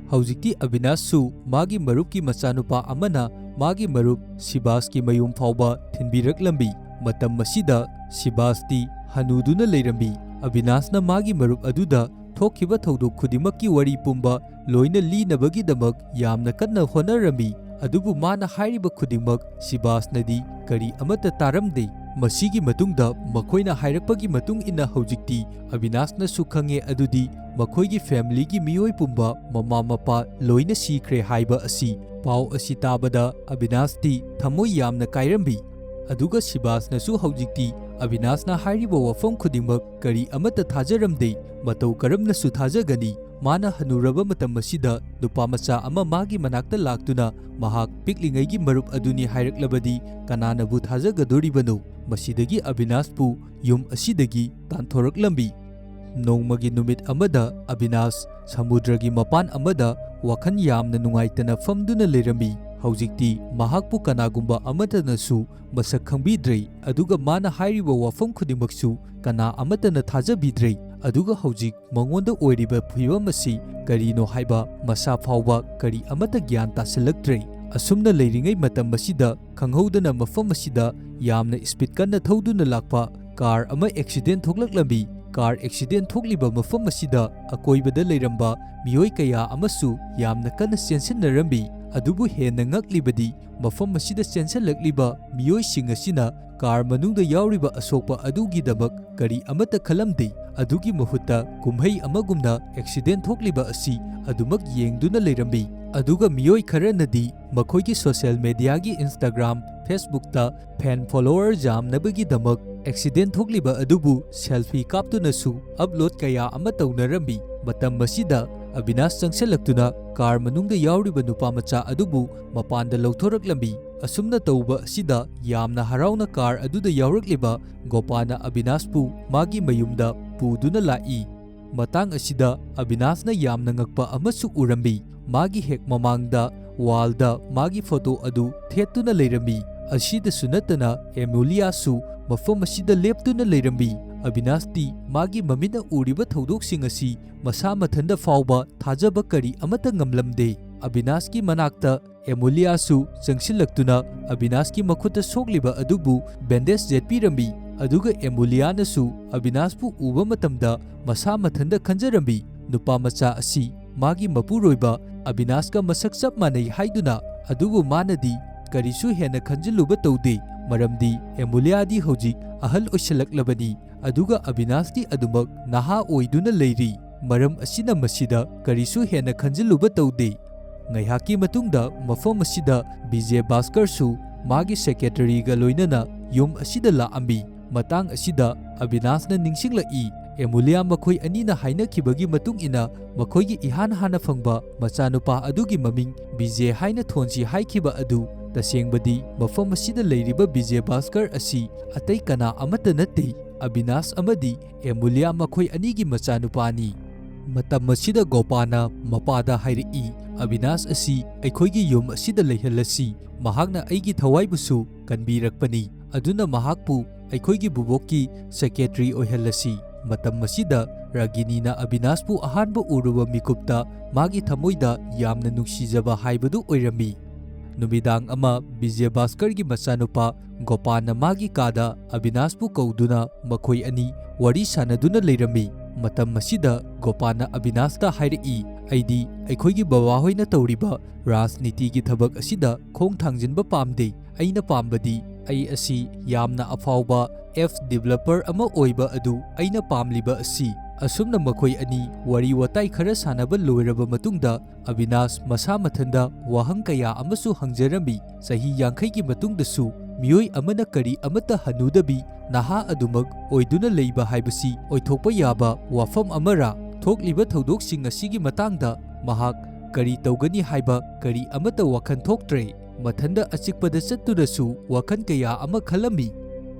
ꯍꯧꯖꯤꯛꯇꯤ ꯑꯕꯤꯅꯥꯁꯁꯨ ꯃꯥꯒꯤ ꯃꯔꯨꯞꯀꯤ ꯃꯆꯥꯅꯨꯄꯥ ꯑꯃꯅ ꯃꯥꯒꯤ ꯃꯔꯨꯞ ꯁꯤꯕꯥꯁꯀꯤ ꯃꯌꯨꯝ ꯐꯥꯎꯕ ꯊꯤꯟꯕꯤꯔꯛꯂꯝꯃꯤ꯫ ꯃꯇꯝ ꯑꯁꯤꯗ ꯁꯤꯕꯥꯁꯇꯤ ꯍꯅꯨꯗꯨꯅ ꯂꯩꯔꯝꯃꯤ꯫ ꯑꯕꯤꯅꯥꯁꯅ ꯃꯥꯒꯤ ꯃꯔꯨꯞ ꯑꯗꯨꯗ ꯊꯣꯛꯈꯤꯕ ꯊꯧꯗꯣꯛ ꯈꯨꯗꯤꯡꯃꯛꯀꯤ ꯋꯥꯔꯤ ꯄꯨꯝꯕ ꯂꯣꯏꯅ ꯂꯤꯅꯕꯒꯤꯗꯃꯛ ꯌꯥꯝꯅ ꯀꯟꯅ ꯍꯣꯠꯅꯔꯝꯃꯤ꯫ ꯑꯗꯨꯕꯨ ꯃꯥꯅ ꯍꯥꯏꯔꯤꯕ ꯈꯨꯗꯤꯡꯃꯛ ꯁꯤꯕꯥꯁꯅꯗꯤ ꯀꯔꯤ ꯑꯃꯠꯇ ꯇꯥꯔꯝꯗꯦ꯫ ꯃꯁꯤꯒꯤ ꯃꯇꯨꯡꯗ ꯃꯈꯣꯏꯅ ꯍꯥꯏꯔꯛꯄꯒꯤ ꯃꯇꯨꯡ ꯏꯟꯅ ꯍꯧꯖꯤꯛꯇꯤ ꯑꯕꯤꯅꯥꯁꯅꯁꯨ ꯈꯪꯉꯦ ꯑꯗꯨꯗꯤ ꯃꯈꯣꯏꯒꯤ ꯐꯦꯃꯤꯂꯤꯒꯤ ꯃꯤꯑꯣꯏ ꯄꯨꯝꯕ ꯃꯃꯥ ꯃꯄꯥ ꯂꯣꯏꯅ ꯁꯤꯈ꯭ꯔꯦ ꯍꯥꯏꯕ ꯑꯁꯤ꯫ ꯄꯥꯎ ꯑꯁꯤ ꯇꯥꯕꯗ ꯑꯕꯤꯅꯥꯁꯇꯤ ꯊꯃꯣꯏ ꯌꯥꯝꯅ ꯀꯥꯏꯔꯝꯃꯤ꯫ ꯑꯗꯨꯒ ꯁꯤꯕꯥꯁꯅꯁꯨ ꯍꯧꯖꯤꯛꯇꯤ ꯑꯕꯤꯅꯥꯁꯅ ꯍꯥꯏꯔꯤꯕ ꯋꯥꯐꯝ ꯈꯨꯗꯤꯡꯃꯛ ꯀꯔꯤ ꯑꯃꯠꯇ ꯊꯥꯖꯔꯝꯗꯦ꯫ ꯃꯇꯧ ꯀꯔꯝꯅꯁꯨ ꯊꯥꯖꯒꯅꯤ? ꯃꯥꯅ ꯍꯅꯨꯔꯕ ꯃꯇꯝ ꯑꯁꯤꯗ ꯅꯨꯄꯥ ꯃꯆꯥ ꯑꯃ ꯃꯥꯒꯤ ꯃꯅꯥꯛꯇ ꯂꯥꯛꯇꯨꯅ ꯃꯍꯥꯛ ꯄꯤꯛꯂꯤꯉꯩꯒꯤ ꯃꯔꯨꯞ ꯑꯗꯨꯅꯤ ꯍꯥꯏꯔꯛꯂꯕꯗꯤ ꯀꯅꯥꯅꯕꯨ ꯊꯥꯖꯒꯗꯣꯔꯤꯕꯅꯣ? ꯃꯁꯤꯗꯒꯤ ꯑꯕꯤꯅꯥꯁꯄꯨ ꯌꯨꯝ ꯑꯁꯤꯗꯒꯤ ꯇꯥꯟꯊꯣꯔꯛꯂꯝꯃꯤ꯫ ꯅꯣꯡꯃꯒꯤ ꯅꯨꯃꯤꯠ ꯑꯃꯗ ꯑꯕꯤꯅꯥꯁ ꯁꯃꯨꯗ꯭ꯔꯒꯤ ꯃꯄꯥꯟ ꯑꯃꯗ ꯋꯥꯈꯜ ꯌꯥꯝꯅ ꯅꯨꯡꯉꯥꯏꯇꯅ ꯐꯝꯗꯨꯅ ꯂꯩꯔꯝꯃꯤ꯫ ꯍꯧꯖꯤꯛꯇꯤ ꯃꯍꯥꯛꯄꯨ ꯀꯅꯥꯒꯨꯝꯕ ꯑꯃꯠꯇꯅꯁꯨ ꯃꯁꯛ ꯈꯪꯕꯤꯗ꯭ꯔꯦ, ꯑꯗꯨꯒ ꯃꯥꯅ ꯍꯥꯏꯔꯤꯕ ꯋꯥꯐꯝ ꯈꯨꯗꯤꯡꯃꯛꯁꯨ ꯀꯅꯥ ꯑꯃꯠꯇꯅ ꯊꯥꯖꯕꯤꯗ꯭ꯔꯦ꯫ ꯑꯗꯨꯒ ꯍꯧꯖꯤꯛ ꯃꯉꯣꯟꯗ ꯑꯣꯏꯔꯤꯕ ꯐꯤꯕꯝ ꯑꯁꯤ ꯀꯔꯤꯅꯣ ꯍꯥꯏꯕ ꯃꯁꯥ ꯐꯥꯎꯕ ꯀꯔꯤ ꯑꯃꯠꯇ ꯒ꯭ꯌꯥꯟ ꯇꯥꯁꯤꯜꯂꯛꯇ꯭ꯔꯦ꯫ ꯑꯁꯨꯝꯅ ꯂꯩꯔꯤꯉꯩ ꯃꯇꯝ ꯑꯁꯤꯗ ꯈꯪꯍꯧꯗꯅ ꯃꯐꯝ ꯑꯁꯤꯗ ꯌꯥꯝꯅ ꯁ꯭ꯄꯤꯗ ꯀꯟꯅ ꯊꯧꯗꯨꯅ ꯂꯥꯛꯄ ꯀꯥꯔ ꯑꯃ ꯑꯦꯛꯁꯤꯗꯦꯟ ꯊꯣꯛꯂꯛꯂꯝꯃꯤ꯫ ꯀꯥꯔ ꯑꯦꯛꯁꯤꯗꯦꯟ ꯊꯣꯛꯂꯤꯕ ꯃꯐꯝ ꯑꯁꯤꯗ ꯑꯀꯣꯏꯕꯗ ꯂꯩꯔꯝꯕ ꯃꯤꯑꯣꯏ ꯀꯌꯥ ꯑꯃꯁꯨ ꯌꯥꯝꯅ ꯀꯟꯅ ꯆꯦꯟꯁꯤꯟꯅꯔꯝꯃꯤ꯫ ꯑꯗꯨꯕꯨ ꯍꯦꯟꯅ ꯉꯛꯂꯤꯕꯗꯤ ꯃꯐꯝ ꯑꯁꯤꯗ ꯆꯦꯟꯁꯤꯜꯂꯛꯂꯤꯕ ꯃꯤꯑꯣꯏꯁꯤꯡ ꯑꯁꯤꯅ ꯀꯥꯔ ꯃꯅꯨꯡꯗ ꯌꯥꯎꯔꯤꯕ ꯑꯁꯣꯛꯄ ꯑꯗꯨꯒꯤꯗꯃꯛ ꯀꯔꯤ ꯑꯃꯠꯇ ꯈꯜꯂꯝꯗꯦ꯫ ꯑꯗꯨꯒꯤ ꯃꯍꯨꯠꯇ ꯀꯨꯝꯍꯩ ꯑꯃꯒꯨꯝꯅ ꯑꯦꯛꯁꯤꯗꯦꯟ ꯊꯣꯛꯂꯤꯕ ꯑꯁꯤ ꯑꯗꯨꯃꯛ ꯌꯦꯡꯗꯨꯅ ꯂꯩꯔꯝꯃꯤ꯫ ꯑꯗꯨꯒ ꯃꯤꯑꯣꯏ ꯈꯔꯅꯗꯤ ꯃꯈꯣꯏꯒꯤ ꯁꯣꯁꯤꯌꯦꯜ ꯃꯦꯗꯤꯌꯥꯒꯤ Instagram, Facebook-ꯇ ꯐꯦꯟ ꯐꯣꯂꯣꯋꯔ ꯌꯥꯝꯅꯕꯒꯤꯗꯃꯛ ꯑꯦꯛꯁꯤꯗꯦꯟ ꯊꯣꯛꯂꯤꯕ ꯑꯗꯨꯕꯨ ꯁꯦꯜꯐꯤ ꯀꯥꯞꯇꯨꯅꯁꯨ ꯑꯞꯂꯣꯗ ꯀꯌꯥ ꯑꯃ ꯇꯧꯅꯔꯝꯃꯤ꯫ ꯃꯇꯝ ꯑꯁꯤꯗ ꯑꯕꯤꯅꯥꯁ ꯆꯪꯁꯤꯜꯂꯛꯇꯨꯅ ꯀꯥꯔ ꯃꯅꯨꯡꯗ ꯌꯥꯎꯔꯤꯕ ꯅꯨꯄꯥ ꯃꯆꯥ ꯑꯗꯨꯕꯨ ꯃꯄꯥꯟꯗ ꯂꯧꯊꯣꯔꯛꯂꯝꯃꯤ꯫ ꯑꯁꯨꯝꯅ ꯇꯧꯕ ꯑꯁꯤꯗ ꯌꯥꯝꯅ ꯍꯔꯥꯎꯅ ꯀꯥꯔ ꯑꯗꯨꯗ ꯌꯥꯎꯔꯛꯂꯤꯕ ꯒꯣꯄꯥꯅ ꯑꯕꯤꯅꯥꯁꯄꯨ ꯃꯥꯒꯤ ꯃꯌꯨꯝꯗ ꯄꯨꯗꯨꯅ ꯂꯥꯛꯏ꯫ ꯃꯇꯥꯡ ꯑꯁꯤꯗ ꯑꯕꯤꯅꯥꯁꯅ ꯌꯥꯝꯅ ꯉꯛꯄ ꯑꯃꯁꯨ ꯎꯔꯝꯃꯤ꯫ ꯃꯥꯒꯤ ꯍꯦꯛ ꯃꯃꯥꯡꯗ ꯋꯥꯜꯗ ꯃꯥꯒꯤ ꯐꯣꯇꯣ ꯑꯗꯨ ꯊꯦꯠꯇꯨꯅ ꯂꯩꯔꯝꯃꯤ꯫ ꯑꯁꯤꯗꯁꯨ ꯅꯠꯇꯅ ꯑꯦꯃꯨꯂꯤꯌꯥꯁꯨ ꯃꯐꯝ ꯑꯁꯤꯗ ꯂꯦꯞꯇꯨꯅ ꯂꯩꯔꯝꯃꯤ꯫ ꯑꯕꯤꯅꯥꯁꯇꯤ ꯃꯥꯒꯤ ꯃꯃꯤꯠꯅ ꯎꯔꯤꯕ ꯊꯧꯗꯣꯛꯁꯤꯡ ꯑꯁꯤ ꯃꯁꯥ ꯃꯊꯟꯗ ꯐꯥꯎꯕ ꯊꯥꯖꯕ ꯀꯔꯤ ꯑꯃꯠꯇ ꯉꯝꯂꯝꯗꯦ꯫ ꯑꯕꯤꯅꯥꯁꯀꯤ ꯃꯅꯥꯛꯇ ꯑꯦꯃꯨꯂꯤꯌꯥꯁꯨ ꯆꯪꯁꯤꯜꯂꯛꯇꯨꯅ ꯑꯕꯤꯅꯥꯁꯀꯤ ꯃꯈꯨꯠꯇ ꯁꯣꯛꯂꯤꯕ ꯑꯗꯨꯕꯨ ꯕꯦꯟꯗꯦꯖ ꯌꯦꯠꯄꯤꯔꯝꯃꯤ꯫ ꯑꯗꯨꯒ ꯑꯦꯃꯨꯂꯤꯌꯥꯅꯁꯨ ꯑꯕꯤꯅꯥꯁꯄꯨ ꯎꯕ ꯃꯇꯝꯗ ꯃꯁꯥ ꯃꯊꯟꯇ ꯈꯟꯖꯔꯝꯃꯤ, ꯅꯨꯄꯥ ꯃꯆꯥ ꯑꯁꯤ ꯃꯥꯒꯤ ꯃꯄꯨꯔꯣꯏꯕ ꯑꯕꯤꯅꯥꯁꯀ ꯃꯁꯛ ꯆꯞ ꯃꯥꯟꯅꯩ ꯍꯥꯏꯗꯨꯅ꯫ ꯑꯗꯨꯕꯨ ꯃꯥꯅꯗꯤ ꯀꯔꯤꯁꯨ ꯍꯦꯟꯅ ꯈꯟꯖꯤꯜꯂꯨꯕ ꯇꯧꯗꯦ, ꯃꯔꯝꯗꯤ ꯑꯦꯃꯨꯂꯤꯌꯥꯗꯤ ꯍꯧꯖꯤꯛ ꯑꯍꯜ ꯑꯣꯏꯁꯤꯜꯂꯛꯂꯕꯅꯤ꯫ ꯑꯗꯨꯒ ꯑꯕꯤꯅꯥꯁꯇꯤ ꯑꯗꯨꯃꯛ ꯅꯍꯥ ꯑꯣꯏꯗꯨꯅ ꯂꯩꯔꯤ꯫ ꯃꯔꯝ ꯑꯁꯤꯅ ꯃꯁꯤꯗ ꯀꯔꯤꯁꯨ ꯍꯦꯟꯅ ꯈꯟꯖꯤꯜꯂꯨꯕ ꯇꯧꯗꯦ꯫ ꯉꯥꯏꯍꯥꯛꯀꯤ ꯃꯇꯨꯡꯗ ꯃꯐꯝ ꯑꯁꯤꯗ ꯕꯤꯖꯦ ꯚꯥꯁꯀꯔꯁꯨ ꯃꯥꯒꯤ ꯁꯦꯀ꯭ꯔꯦꯇꯔꯤꯒ ꯂꯣꯏꯅꯅ ꯌꯨꯝ ꯑꯁꯤꯗ ꯂꯥꯛꯑꯝꯃꯤ꯫ ꯃꯇꯥꯡ ꯑꯁꯤꯗ ꯑꯕꯤꯅꯥꯁꯅ ꯅꯤꯡꯁꯤꯡꯂꯛꯏ, ꯑꯦꯃꯨꯂꯤꯌꯥ ꯃꯈꯣꯏ ꯑꯅꯤꯅ ꯍꯥꯏꯅꯈꯤꯕꯒꯤ ꯃꯇꯨꯡ ꯏꯟꯅ, ꯃꯈꯣꯏꯒꯤ ꯏꯍꯥꯟ ꯍꯥꯟꯅ ꯐꯪꯕ ꯃꯆꯥꯅꯨꯄꯥ ꯑꯗꯨꯒꯤ ꯃꯃꯤꯡ ꯕꯤꯖꯦ ꯍꯥꯏꯅ ꯊꯣꯟꯁꯤ ꯍꯥꯏꯈꯤꯕ ꯑꯗꯨ ꯇꯁꯦꯡꯕꯗꯤ ꯃꯐꯝ ꯑꯁꯤꯗ ꯂꯩꯔꯤꯕ ꯕꯤꯖꯦ ꯚꯥꯁꯀꯔ ꯑꯁꯤ ꯑꯇꯩ ꯀꯅꯥ ꯑꯃꯠꯇ ꯅꯠꯇꯦ, ꯑꯕꯤꯅꯥꯁ ꯑꯃꯗꯤ ꯑꯦꯃꯨꯂꯤꯌꯥ ꯃꯈꯣꯏ ꯑꯅꯤꯒꯤ ꯃꯆꯥꯅꯨꯄꯥꯅꯤ꯫ ꯃꯇꯝ ꯑꯁꯤꯗ ꯒꯣꯄꯥꯅ ꯃꯄꯥꯗ ꯍꯥꯏꯔꯛꯏ, "ꯑꯕꯤꯅꯥꯁ ꯑꯁꯤ ꯑꯩꯈꯣꯏꯒꯤ ꯌꯨꯝ ꯑꯁꯤꯗ ꯂꯩꯍꯜꯂꯁꯤ꯫ ꯃꯍꯥꯛꯅ ꯑꯩꯒꯤ ꯊꯋꯥꯏꯕꯨꯁꯨ ꯀꯟꯕꯤꯔꯛꯄꯅꯤ꯫ ꯑꯗꯨꯅ ꯃꯍꯥꯛꯄꯨ ꯑꯩꯈꯣꯏꯒꯤ ꯚꯨꯚꯣꯛꯀꯤ ꯁꯦꯀ꯭ꯔꯦꯇꯔꯤ ꯑꯣꯏꯍꯜꯂꯁꯤ꯫" ꯃꯇꯝ ꯑꯁꯤꯗ ꯔꯥꯒꯤꯅꯤꯅ ꯑꯕꯤꯅꯥꯁꯄꯨ ꯑꯍꯥꯟꯕ ꯎꯔꯨꯕ ꯃꯤꯀꯨꯞꯇ ꯃꯥꯒꯤ ꯊꯃꯣꯏꯗ ꯌꯥꯝꯅ ꯅꯨꯡꯁꯤꯖꯕ ꯍꯥꯏꯕꯗꯨ ꯑꯣꯏꯔꯝꯃꯤ꯫ ꯅꯨꯃꯤꯗꯥꯡ ꯑꯃ ꯕꯤꯖꯦ ꯚꯥꯁꯀꯔꯒꯤ ꯃꯆꯥꯅꯨꯄꯥ ꯒꯣꯄꯥꯟꯅ ꯃꯥꯒꯤ ꯀꯥꯗ ꯑꯕꯤꯅꯥꯁꯄꯨ ꯀꯧꯗꯨꯅ ꯃꯈꯣꯏ ꯑꯅꯤ ꯋꯥꯔꯤ ꯁꯥꯟꯅꯗꯨꯅ ꯂꯩꯔꯝꯃꯤ꯫ ꯃꯇꯝ ꯑꯁꯤꯗ ꯒꯣꯄꯥꯟꯅ ꯑꯕꯤꯅꯥꯁꯇ ꯍꯥꯏꯔꯛꯏ, "ꯑꯩꯗꯤ ꯑꯩꯈꯣꯏꯒꯤ ꯕꯕꯥꯍꯣꯏꯅ ꯇꯧꯔꯤꯕ ꯔꯥꯖꯅꯤꯇꯤꯒꯤ ꯊꯕꯛ ꯑꯁꯤꯗ ꯈꯣꯡ ꯊꯥꯡꯖꯤꯟꯕ ꯄꯥꯝꯗꯦ꯫ ꯑꯩꯅ ꯄꯥꯝꯕꯗꯤ ꯑꯩ ꯑꯁꯤ ꯌꯥꯝꯅ ꯑꯐꯥꯎꯕ ꯑꯦꯞ ꯗꯤꯕꯦꯂꯄꯔ ꯑꯃ ꯑꯣꯏꯕ ꯑꯗꯨ ꯑꯩꯅ ꯄꯥꯝꯂꯤꯕ ꯑꯁꯤ꯫" ꯑꯁꯨꯝꯅ ꯃꯈꯣꯏ ꯑꯅꯤ ꯋꯥꯔꯤ ꯋꯥꯇꯥꯏ ꯈꯔ ꯁꯥꯟꯅꯕ ꯂꯣꯏꯔꯕ ꯃꯇꯨꯡꯗ, ꯑꯕꯤꯅꯥꯁ ꯃꯁꯥ ꯃꯊꯟꯗ ꯋꯥꯍꯪ ꯀꯌꯥ ꯑꯃꯁꯨ ꯍꯪꯖꯔꯝꯃꯤ꯫ ꯆꯍꯤ ꯌꯥꯡꯈꯩꯒꯤ ꯃꯇꯨꯡꯗꯁꯨ ꯃꯤꯑꯣꯏ ꯑꯃꯅ ꯀꯔꯤ ꯑꯃꯠꯇ ꯍꯟꯅꯨꯗꯕꯤ ꯅꯍꯥ ꯑꯗꯨꯃꯛ ꯑꯣꯏꯗꯨꯅ ꯂꯩꯕ ꯍꯥꯏꯕꯁꯤ ꯑꯣꯏꯊꯣꯛꯄ ꯌꯥꯕ ꯋꯥꯐꯝ ꯑꯃꯔꯥ? ꯊꯣꯛꯂꯤꯕ ꯊꯧꯗꯣꯛꯁꯤꯡ ꯑꯁꯤꯒꯤ ꯃꯇꯥꯡꯗ ꯃꯍꯥꯛ ꯀꯔꯤ ꯇꯧꯒꯅꯤ ꯍꯥꯏꯕ ꯀꯔꯤ ꯑꯃꯠꯇ ꯋꯥꯈꯜ ꯊꯣꯛꯇ꯭ꯔꯦ꯫ ꯃꯊꯟꯗ ꯑꯆꯤꯛꯄꯗ ꯆꯠꯇꯨꯅꯁꯨ ꯋꯥꯈꯜ ꯀꯌꯥ ꯑꯃ ꯈꯜꯂꯝꯃꯤ꯫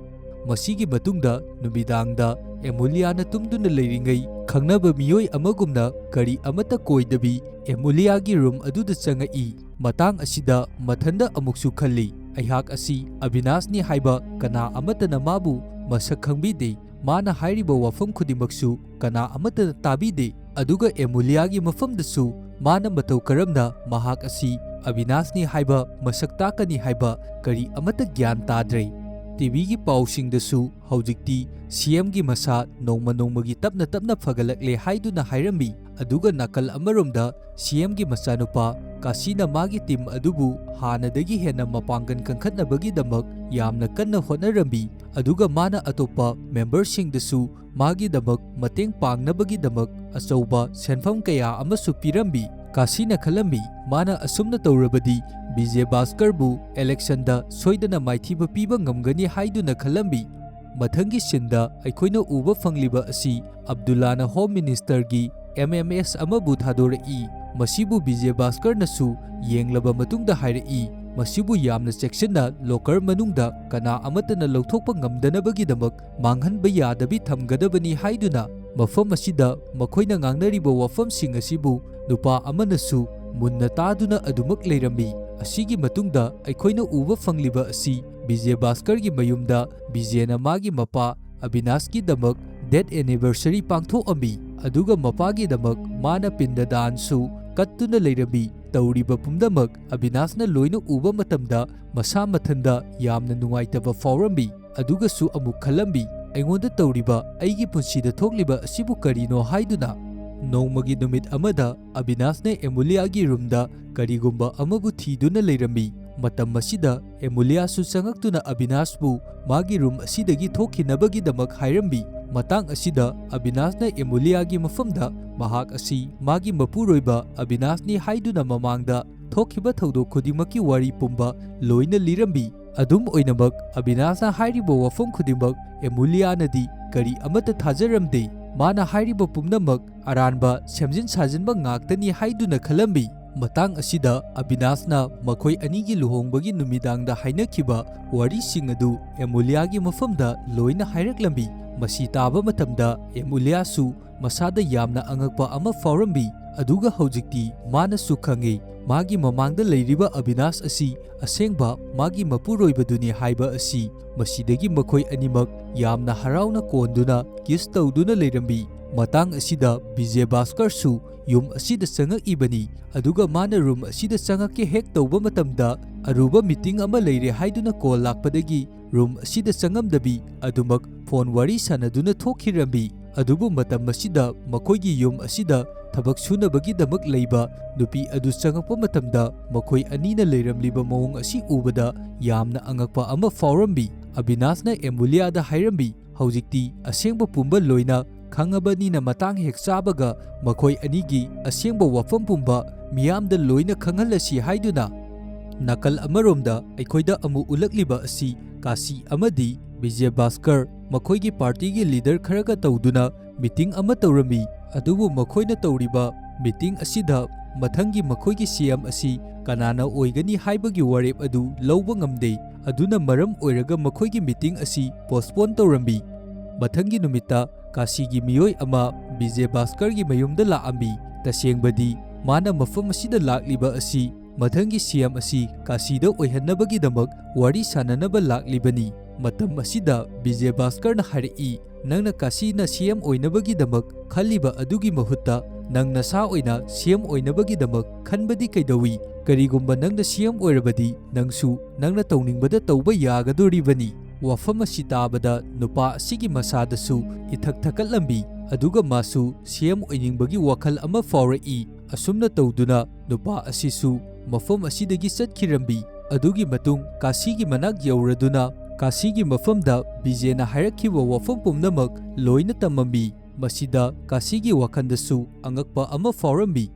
ꯃꯁꯤꯒꯤ ꯃꯇꯨꯡꯗ ꯅꯨꯃꯤꯗꯥꯡꯗ ꯑꯦꯃꯨꯂꯤꯌꯥꯅ ꯇꯨꯝꯗꯨꯅ ꯂꯩꯔꯤꯉꯩ, ꯈꯪꯅꯕ ꯃꯤꯑꯣꯏ ꯑꯃꯒꯨꯝꯅ ꯀꯔꯤ ꯑꯃꯠꯇ ꯀꯣꯏꯗꯕꯤ ꯑꯦꯃꯨꯂꯤꯌꯥꯒꯤ ꯔꯨꯝ ꯑꯗꯨꯗ ꯆꯪꯉꯛꯏ꯫ ꯃꯇꯥꯡ ꯑꯁꯤꯗ ꯃꯊꯟꯗ ꯑꯃꯨꯛꯁꯨ ꯈꯜꯂꯤ, "ꯑꯩꯍꯥꯛ ꯑꯁꯤ ꯑꯕꯤꯅꯥꯁꯅꯤ ꯍꯥꯏꯕ ꯀꯅꯥ ꯑꯃꯠꯇꯅ ꯃꯥꯕꯨ ꯃꯁꯛ ꯈꯪꯕꯤꯗꯦ꯫ ꯃꯥꯅ ꯍꯥꯏꯔꯤꯕ ꯋꯥꯐꯝ ꯈꯨꯗꯤꯡꯃꯛꯁꯨ ꯀꯅꯥ ꯑꯃꯠꯇꯅ ꯇꯥꯕꯤꯗꯦ꯫ ꯑꯗꯨꯒ ꯑꯦꯃꯨꯂꯤꯌꯥꯒꯤ ꯃꯐꯝꯗꯁꯨ ꯃꯥꯅ ꯃꯇꯧ ꯀꯔꯝꯅ ꯃꯍꯥꯛ ꯑꯁꯤ ꯑꯕꯤꯅꯥꯁꯅꯤ ꯍꯥꯏꯕ ꯃꯁꯛ ꯇꯥꯛꯀꯅꯤ ꯍꯥꯏꯕ ꯀꯔꯤ ꯑꯃꯠꯇ ꯒ꯭ꯌꯥꯟ ꯇꯥꯗ꯭ꯔꯦ꯫" ꯇꯤꯚꯤꯒꯤ ꯄꯥꯎꯁꯤꯡꯗꯁꯨ ꯍꯧꯖꯤꯛꯇꯤ ꯁꯤꯑꯦꯝꯒꯤ ꯃꯁꯥ ꯅꯣꯡꯃ ꯅꯣꯡꯃꯒꯤ ꯇꯞꯅ ꯇꯞꯅ ꯐꯒꯠꯂꯛꯂꯦ ꯍꯥꯏꯗꯨꯅ ꯍꯥꯏꯔꯝꯃꯤ꯫ ꯑꯗꯨꯒ ꯅꯥꯀꯜ ꯑꯃꯔꯣꯝꯗ ꯁꯤꯑꯦꯝꯒꯤ ꯃꯆꯥꯅꯨꯄꯥ ꯀꯥꯁꯤꯅ ꯃꯥꯒꯤ ꯇꯤꯝ ꯑꯗꯨꯕꯨ ꯍꯥꯟꯅꯗꯒꯤ ꯍꯦꯟꯅ ꯃꯄꯥꯡꯒꯜ ꯀꯟꯈꯠꯅꯕꯒꯤꯗꯃꯛ ꯌꯥꯝꯅ ꯀꯟꯅ ꯍꯣꯠꯅꯔꯝꯃꯤ꯫ ꯑꯗꯨꯒ ꯃꯥꯅ ꯑꯇꯣꯞꯄ ꯃꯦꯝꯕꯔꯁꯤꯡꯗꯁꯨ ꯃꯥꯒꯤꯗꯃꯛ ꯃꯇꯦꯡ ꯄꯥꯡꯅꯕꯒꯤꯗꯃꯛ ꯑꯆꯧꯕ ꯁꯦꯟꯐꯝ ꯀꯌꯥ ꯑꯃꯁꯨ ꯄꯤꯔꯝꯃꯤ꯫ ꯀꯥꯁꯤꯅ ꯈꯜꯂꯝꯃꯤ, ꯃꯥꯅ ꯑꯁꯨꯝꯅ ꯇꯧꯔꯕꯗꯤ ꯕꯤꯖꯦ ꯚꯥꯁꯀꯔꯕꯨ ꯏꯂꯦꯛꯁꯟꯗ ꯁꯣꯏꯗꯅ ꯃꯥꯏꯊꯤꯕ ꯄꯤꯕ ꯉꯝꯒꯅꯤ ꯍꯥꯏꯗꯨꯅ ꯈꯜꯂꯝꯃꯤ꯫ ꯃꯊꯪꯒꯤ ꯁꯤꯟꯗ ꯑꯩꯈꯣꯏꯅ ꯎꯕ ꯐꯪꯂꯤꯕ ꯑꯁꯤ ꯑꯕꯗꯨꯜꯂꯥꯅ ꯍꯣꯝ ꯃꯤꯅꯤꯁꯇꯔꯒꯤ ꯑꯦꯝ ꯑꯦꯝ ꯑꯦꯁ ꯑꯃꯕꯨ ꯊꯥꯗꯣꯔꯛꯏ꯫ ꯃꯁꯤꯕꯨ ꯕꯤꯖꯦ ꯚꯥꯁꯀꯔꯅꯁꯨ ꯌꯦꯡꯂꯕ ꯃꯇꯨꯡꯗ ꯍꯥꯏꯔꯛꯏ, ꯃꯁꯤꯕꯨ ꯌꯥꯝꯅ ꯆꯦꯛꯁꯤꯟꯅ ꯂꯣꯀꯔ ꯃꯅꯨꯡꯗ ꯀꯅꯥ ꯑꯃꯠꯇꯅ ꯂꯧꯊꯣꯛꯄ ꯉꯝꯗꯅꯕꯒꯤꯗꯃꯛ ꯃꯥꯡꯍꯟꯕ ꯌꯥꯗꯕꯤ ꯊꯝꯒꯗꯕꯅꯤ ꯍꯥꯏꯗꯨꯅ ꯃꯐꯝ ꯑꯁꯤꯗ ꯃꯈꯣꯏꯅ ꯉꯥꯡꯅꯔꯤꯕ ꯋꯥꯐꯝꯁꯤꯡ ꯑꯁꯤꯕꯨ ꯅꯨꯄꯥ ꯑꯃꯅꯁꯨ ꯃꯨꯟꯅ ꯇꯥꯗꯨꯅ ꯑꯗꯨꯃꯛ ꯂꯩꯔꯝꯃꯤ꯫ ꯑꯁꯤꯒꯤ ꯃꯇꯨꯡꯗ ꯑꯩꯈꯣꯏꯅ ꯎꯕ ꯐꯪꯂꯤꯕ ꯑꯁꯤ ꯕꯤꯖꯦ ꯚꯥꯁꯀꯔꯒꯤ ꯃꯌꯨꯝꯗ ꯕꯤꯖꯦꯅ ꯃꯥꯒꯤ ꯃꯄꯥ ꯑꯕꯤꯅꯥꯁꯀꯤꯗꯃꯛ ꯗꯦꯠ ꯑꯦꯅꯤꯚꯔꯁꯔꯤ ꯄꯥꯡꯊꯣꯛꯑꯝꯃꯤ, ꯑꯗꯨꯒ ꯃꯄꯥꯒꯤꯗꯃꯛ ꯃꯥꯅ ꯄꯤꯟꯗ ꯗꯥꯟꯁꯨ ꯀꯠꯇꯨꯅ ꯂꯩꯔꯝꯃꯤ꯫ ꯇꯧꯔꯤꯕ ꯄꯨꯝꯅꯃꯛ ꯑꯕꯤꯅꯥꯁꯅ ꯂꯣꯏꯅ ꯎꯕ ꯃꯇꯝꯗ ꯃꯁꯥ ꯃꯊꯟꯗ ꯌꯥꯝꯅ ꯅꯨꯡꯉꯥꯏꯇꯕ ꯐꯥꯎꯔꯝꯃꯤ꯫ ꯑꯗꯨꯒꯁꯨ ꯑꯃꯨꯛ ꯈꯜꯂꯝꯃꯤ, "ꯑꯩꯉꯣꯟꯗ ꯇꯧꯔꯤꯕ, ꯑꯩꯒꯤ ꯄꯨꯟꯁꯤꯗ ꯊꯣꯛꯂꯤꯕ ꯑꯁꯤꯕꯨ ꯀꯔꯤꯅꯣ?" ꯍꯥꯏꯗꯨꯅ꯫ ꯅꯣꯡꯃꯒꯤ ꯅꯨꯃꯤꯠ ꯑꯃꯗ ꯑꯕꯤꯅꯥꯁꯅ ꯑꯦꯃꯨꯂꯤꯌꯥꯒꯤ ꯔꯨꯝꯗ ꯀꯔꯤꯒꯨꯝꯕ ꯑꯃꯕꯨ ꯊꯤꯗꯨꯅ ꯂꯩꯔꯝꯃꯤ꯫ ꯃꯇꯝ ꯑꯁꯤꯗ ꯑꯦꯃꯨꯂꯤꯌꯥꯁꯨ ꯆꯪꯉꯛꯇꯨꯅ ꯑꯕꯤꯅꯥꯁꯄꯨ ꯃꯥꯒꯤ ꯔꯨꯝ ꯑꯁꯤꯗꯒꯤ ꯊꯣꯛꯈꯤꯅꯕꯒꯤꯗꯃꯛ ꯍꯥꯏꯔꯝꯃꯤ꯫ ꯃꯇꯥꯡ ꯑꯁꯤꯗ ꯑꯕꯤꯅꯥꯁꯅ ꯑꯦꯃꯨꯂꯤꯌꯥꯒꯤ ꯃꯐꯝꯗ ꯃꯍꯥꯛ ꯑꯁꯤ ꯃꯥꯒꯤ ꯃꯄꯨꯔꯣꯏꯕ ꯑꯕꯤꯅꯥꯁꯅꯤ ꯍꯥꯏꯗꯨꯅ ꯃꯃꯥꯡꯗ ꯊꯣꯛꯈꯤꯕ ꯊꯧꯗꯣꯛ ꯈꯨꯗꯤꯡꯃꯛꯀꯤ ꯋꯥꯔꯤ ꯄꯨꯝꯕ ꯂꯣꯏꯅ ꯂꯤꯔꯝꯃꯤ꯫ ꯑꯗꯨꯝ ꯑꯣꯏꯅꯃꯛ, ꯑꯕꯤꯅꯥꯁꯅ ꯍꯥꯏꯔꯤꯕ ꯋꯥꯐꯝ ꯈꯨꯗꯤꯡꯃꯛ ꯑꯦꯃꯨꯂꯤꯌꯥꯅꯗꯤ ꯀꯔꯤ ꯑꯃꯠꯇ ꯊꯥꯖꯔꯝꯗꯦ꯫ ꯃꯥꯅ ꯍꯥꯏꯔꯤꯕ ꯄꯨꯝꯅꯃꯛ ꯑꯔꯥꯟꯕ, ꯁꯦꯝꯖꯤꯟ ꯁꯥꯖꯤꯟꯕ ꯉꯥꯛꯇꯅꯤ ꯍꯥꯏꯗꯨꯅ ꯈꯜꯂꯝꯃꯤ꯫ ꯃꯇꯥꯡ ꯑꯁꯤꯗ ꯑꯕꯤꯅꯥꯁꯅ ꯃꯈꯣꯏ ꯑꯅꯤꯒꯤ ꯂꯨꯍꯣꯡꯕꯒꯤ ꯅꯨꯃꯤꯗꯥꯡꯗ ꯍꯥꯏꯅꯈꯤꯕ ꯋꯥꯔꯤꯁꯤꯡ ꯑꯗꯨ ꯑꯦꯃꯨꯂꯤꯌꯥꯒꯤ ꯃꯐꯝꯗ ꯂꯣꯏꯅ ꯍꯥꯏꯔꯛꯂꯝꯃꯤ꯫ ꯃꯁꯤ ꯇꯥꯕ ꯃꯇꯝꯗ ꯑꯦꯃꯨꯂꯤꯌꯥꯁꯨ ꯃꯁꯥꯗ ꯌꯥꯝꯅ ꯑꯉꯛꯄ ꯑꯃ ꯐꯥꯎꯔꯝꯃꯤ꯫ ꯑꯗꯨꯒ ꯍꯧꯖꯤꯛꯇꯤ ꯃꯥꯅꯁꯨ ꯈꯪꯉꯤ, ꯃꯥꯒꯤ ꯃꯃꯥꯡꯗ ꯂꯩꯔꯤꯕ ꯑꯕꯤꯅꯥꯁ ꯑꯁꯤ ꯑꯁꯦꯡꯕ ꯃꯥꯒꯤ ꯃꯄꯨꯔꯣꯏꯕꯗꯨꯅꯤ ꯍꯥꯏꯕ ꯑꯁꯤ꯫ ꯃꯁꯤꯗꯒꯤ ꯃꯈꯣꯏ ꯑꯅꯤꯃꯛ ꯌꯥꯝꯅ ꯍꯔꯥꯎꯅ ꯀꯣꯟꯗꯨꯅ ꯀꯤꯁ ꯇꯧꯗꯨꯅ ꯂꯩꯔꯝꯃꯤ꯫ ꯃꯇꯥꯡ ꯑꯁꯤꯗ ꯕꯤꯖꯦ ꯚꯥꯁꯀꯔꯁꯨ ꯌꯨꯝ ꯑꯁꯤꯗ ꯆꯪꯉꯛꯏꯕꯅꯤ, ꯑꯗꯨꯒ ꯃꯥꯅ ꯔꯨꯝ ꯑꯁꯤꯗ ꯆꯪꯉꯛꯀꯦ ꯍꯦꯛ ꯇꯧꯕ ꯃꯇꯝꯗ ꯑꯔꯨꯕ ꯃꯤꯇꯤꯡ ꯑꯃ ꯂꯩꯔꯦ ꯍꯥꯏꯗꯨꯅ ꯀꯣꯜ ꯂꯥꯛꯄꯗꯒꯤ ꯔꯨꯝ ꯑꯁꯤꯗ ꯆꯪꯉꯝꯗꯕꯤ ꯑꯗꯨꯃꯛ ꯐꯣꯟ ꯋꯥꯔꯤ ꯁꯥꯟꯅꯗꯨꯅ ꯊꯣꯛꯈꯤꯔꯝꯃꯤ꯫ ꯑꯗꯨꯕꯨ ꯃꯇꯝ ꯑꯁꯤꯗ ꯃꯈꯣꯏꯒꯤ ꯌꯨꯝ ꯑꯁꯤꯗ ꯊꯕꯛ ꯁꯨꯅꯕꯒꯤꯗꯃꯛ ꯂꯩꯕ ꯅꯨꯄꯤ ꯑꯗꯨ ꯆꯪꯉꯛꯄ ꯃꯇꯝꯗ ꯃꯈꯣꯏ ꯑꯅꯤꯅ ꯂꯩꯔꯝꯂꯤꯕ ꯃꯑꯣꯡ ꯑꯁꯤ ꯎꯕꯗ ꯌꯥꯝꯅ ꯑꯉꯛꯄ ꯑꯃ ꯐꯥꯎꯔꯝꯃꯤ꯫ ꯑꯕꯤꯅꯥꯁꯅ ꯑꯦꯃꯨꯂꯤꯌꯥꯗ ꯍꯥꯏꯔꯝꯃꯤ, "ꯍꯧꯖꯤꯛꯇꯤ ꯑꯁꯦꯡꯕ ꯄꯨꯝꯕ ꯂꯣꯏꯅ ꯈꯪꯉꯕꯅꯤꯅ ꯃꯇꯥꯡ ꯍꯦꯛ ꯆꯥꯕꯒ ꯃꯈꯣꯏ ꯑꯅꯤꯒꯤ ꯑꯁꯦꯡꯕ ꯋꯥꯐꯝ ꯄꯨꯝꯕ ꯃꯤꯌꯥꯝꯗ ꯂꯣꯏꯅ ꯈꯪꯍꯜꯂꯁꯤ" ꯍꯥꯏꯗꯨꯅ꯫ ꯅꯥꯀꯜ ꯑꯃꯔꯣꯝꯗ ꯑꯩꯈꯣꯏꯗ ꯑꯃꯨꯛ ꯎꯠꯂꯛꯂꯤꯕ ꯑꯁꯤ ꯀꯥꯁꯤ ꯑꯃꯗꯤ ꯕꯤꯖꯦ ꯚꯥꯁꯀꯔ ꯃꯈꯣꯏꯒꯤ ꯄꯥꯔꯇꯤꯒꯤ ꯂꯤꯗꯔ ꯈꯔꯒ ꯇꯧꯗꯨꯅ ꯃꯤꯇꯤꯡ ꯑꯃ ꯇꯧꯔꯝꯃꯤ꯫ ꯑꯗꯨꯕꯨ ꯃꯈꯣꯏꯅ ꯇꯧꯔꯤꯕ ꯃꯤꯇꯤꯡ ꯑꯁꯤꯗ ꯃꯊꯪꯒꯤ ꯃꯈꯣꯏꯒꯤ ꯁꯤ ꯑꯦꯝ ꯑꯁꯤ ꯀꯅꯥꯅ ꯑꯣꯏꯒꯅꯤ ꯍꯥꯏꯕꯒꯤ ꯋꯥꯔꯦꯞ ꯑꯗꯨ ꯂꯧꯕ ꯉꯝꯗꯦ꯫ ꯑꯗꯨꯅ ꯃꯔꯝ ꯑꯣꯏꯔꯒ ꯃꯈꯣꯏꯒꯤ ꯃꯤꯇꯤꯡ ꯑꯁꯤ ꯄꯣꯁꯄꯣꯟ ꯇꯧꯔꯝꯃꯤ꯫ ꯃꯊꯪꯒꯤ ꯅꯨꯃꯤꯠꯇ ꯀꯥꯁꯤꯒꯤ ꯃꯤꯑꯣꯏ ꯑꯃ ꯕꯤꯖꯦ ꯚꯥꯁꯀꯔꯒꯤ ꯃꯌꯨꯝꯗ ꯂꯥꯛꯑꯝꯃꯤ꯫ ꯇꯁꯦꯡꯕꯗꯤ ꯃꯥꯅ ꯃꯐꯝ ꯑꯁꯤꯗ ꯂꯥꯛꯂꯤꯕ ꯑꯁꯤ ꯃꯊꯪꯒꯤ ꯁꯤ ꯑꯦꯝ ꯑꯁꯤ ꯀꯥꯁꯤꯗ ꯑꯣꯏꯍꯟꯅꯕꯒꯤꯗꯃꯛ ꯋꯥꯔꯤ ꯁꯥꯅꯅꯕ ꯂꯥꯛꯂꯤꯕꯅꯤ꯫ ꯃꯇꯝ ꯑꯁꯤꯗ ꯕꯤꯖꯦ ꯚꯥꯁꯀꯔꯅ ꯍꯥꯏꯔꯛꯏ, "ꯅꯪꯅ ꯀꯥꯁꯤꯅ ꯁꯤ ꯑꯦꯝ ꯑꯣꯏꯅꯕꯒꯤꯗꯃꯛ ꯈꯜꯂꯤꯕ ꯑꯗꯨꯒꯤ ꯃꯍꯨꯠꯇ ꯅꯪ ꯅꯁꯥ ꯑꯣꯏꯅ ꯁꯤ ꯑꯦꯝ ꯑꯣꯏꯅꯕꯒꯤꯗꯃꯛ ꯈꯟꯕꯗꯤ ꯀꯩꯗꯧꯏ? ꯀꯔꯤꯒꯨꯝꯕ ꯅꯪꯅ ꯁꯤ ꯑꯦꯝ ꯑꯣꯏꯔꯕꯗꯤ ꯅꯪꯁꯨ ꯅꯪꯅ ꯇꯧꯅꯤꯡꯕꯗ ꯇꯧꯕ ꯌꯥꯒꯗꯣꯔꯤꯕꯅꯤ꯫" ꯋꯥꯐꯝ ꯑꯁꯤ ꯇꯥꯕꯗ ꯅꯨꯄꯥ ꯑꯁꯤꯒꯤ ꯃꯁꯥꯗꯁꯨ ꯏꯊꯛ ꯊꯛꯀꯠꯂꯝꯃꯤ, ꯑꯗꯨꯒ ꯃꯥꯁꯨ ꯁꯤ ꯑꯦꯝ ꯑꯣꯏꯅꯤꯡꯕꯒꯤ ꯋꯥꯈꯜ ꯑꯃ ꯐꯥꯎꯔꯛꯏ꯫ ꯑꯁꯨꯝꯅ ꯇꯧꯗꯨꯅ ꯅꯨꯄꯥ ꯑꯁꯤꯁꯨ ꯃꯐꯝ ꯑꯁꯤꯗꯒꯤ ꯆꯠꯈꯤꯔꯝꯃꯤ꯫ ꯑꯗꯨꯒꯤ ꯃꯇꯨꯡ ꯀꯥꯁꯤꯒꯤ ꯃꯅꯥꯛ ꯌꯧꯔꯗꯨꯅ ꯀꯥꯁꯤꯒꯤ ꯃꯐꯝꯗ ꯕꯤꯖꯦꯅ ꯍꯥꯏꯔꯛꯈꯤꯕ ꯋꯥꯐꯝ ꯄꯨꯝꯅꯃꯛ ꯂꯣꯏꯅ ꯇꯝꯃꯝꯃꯤ꯫ ꯃꯁꯤꯗ ꯀꯥꯁꯤꯒꯤ ꯋꯥꯈꯜꯗꯁꯨ ꯑꯉꯛꯄ ꯑꯃ ꯐꯥꯎꯔꯝꯃꯤ꯫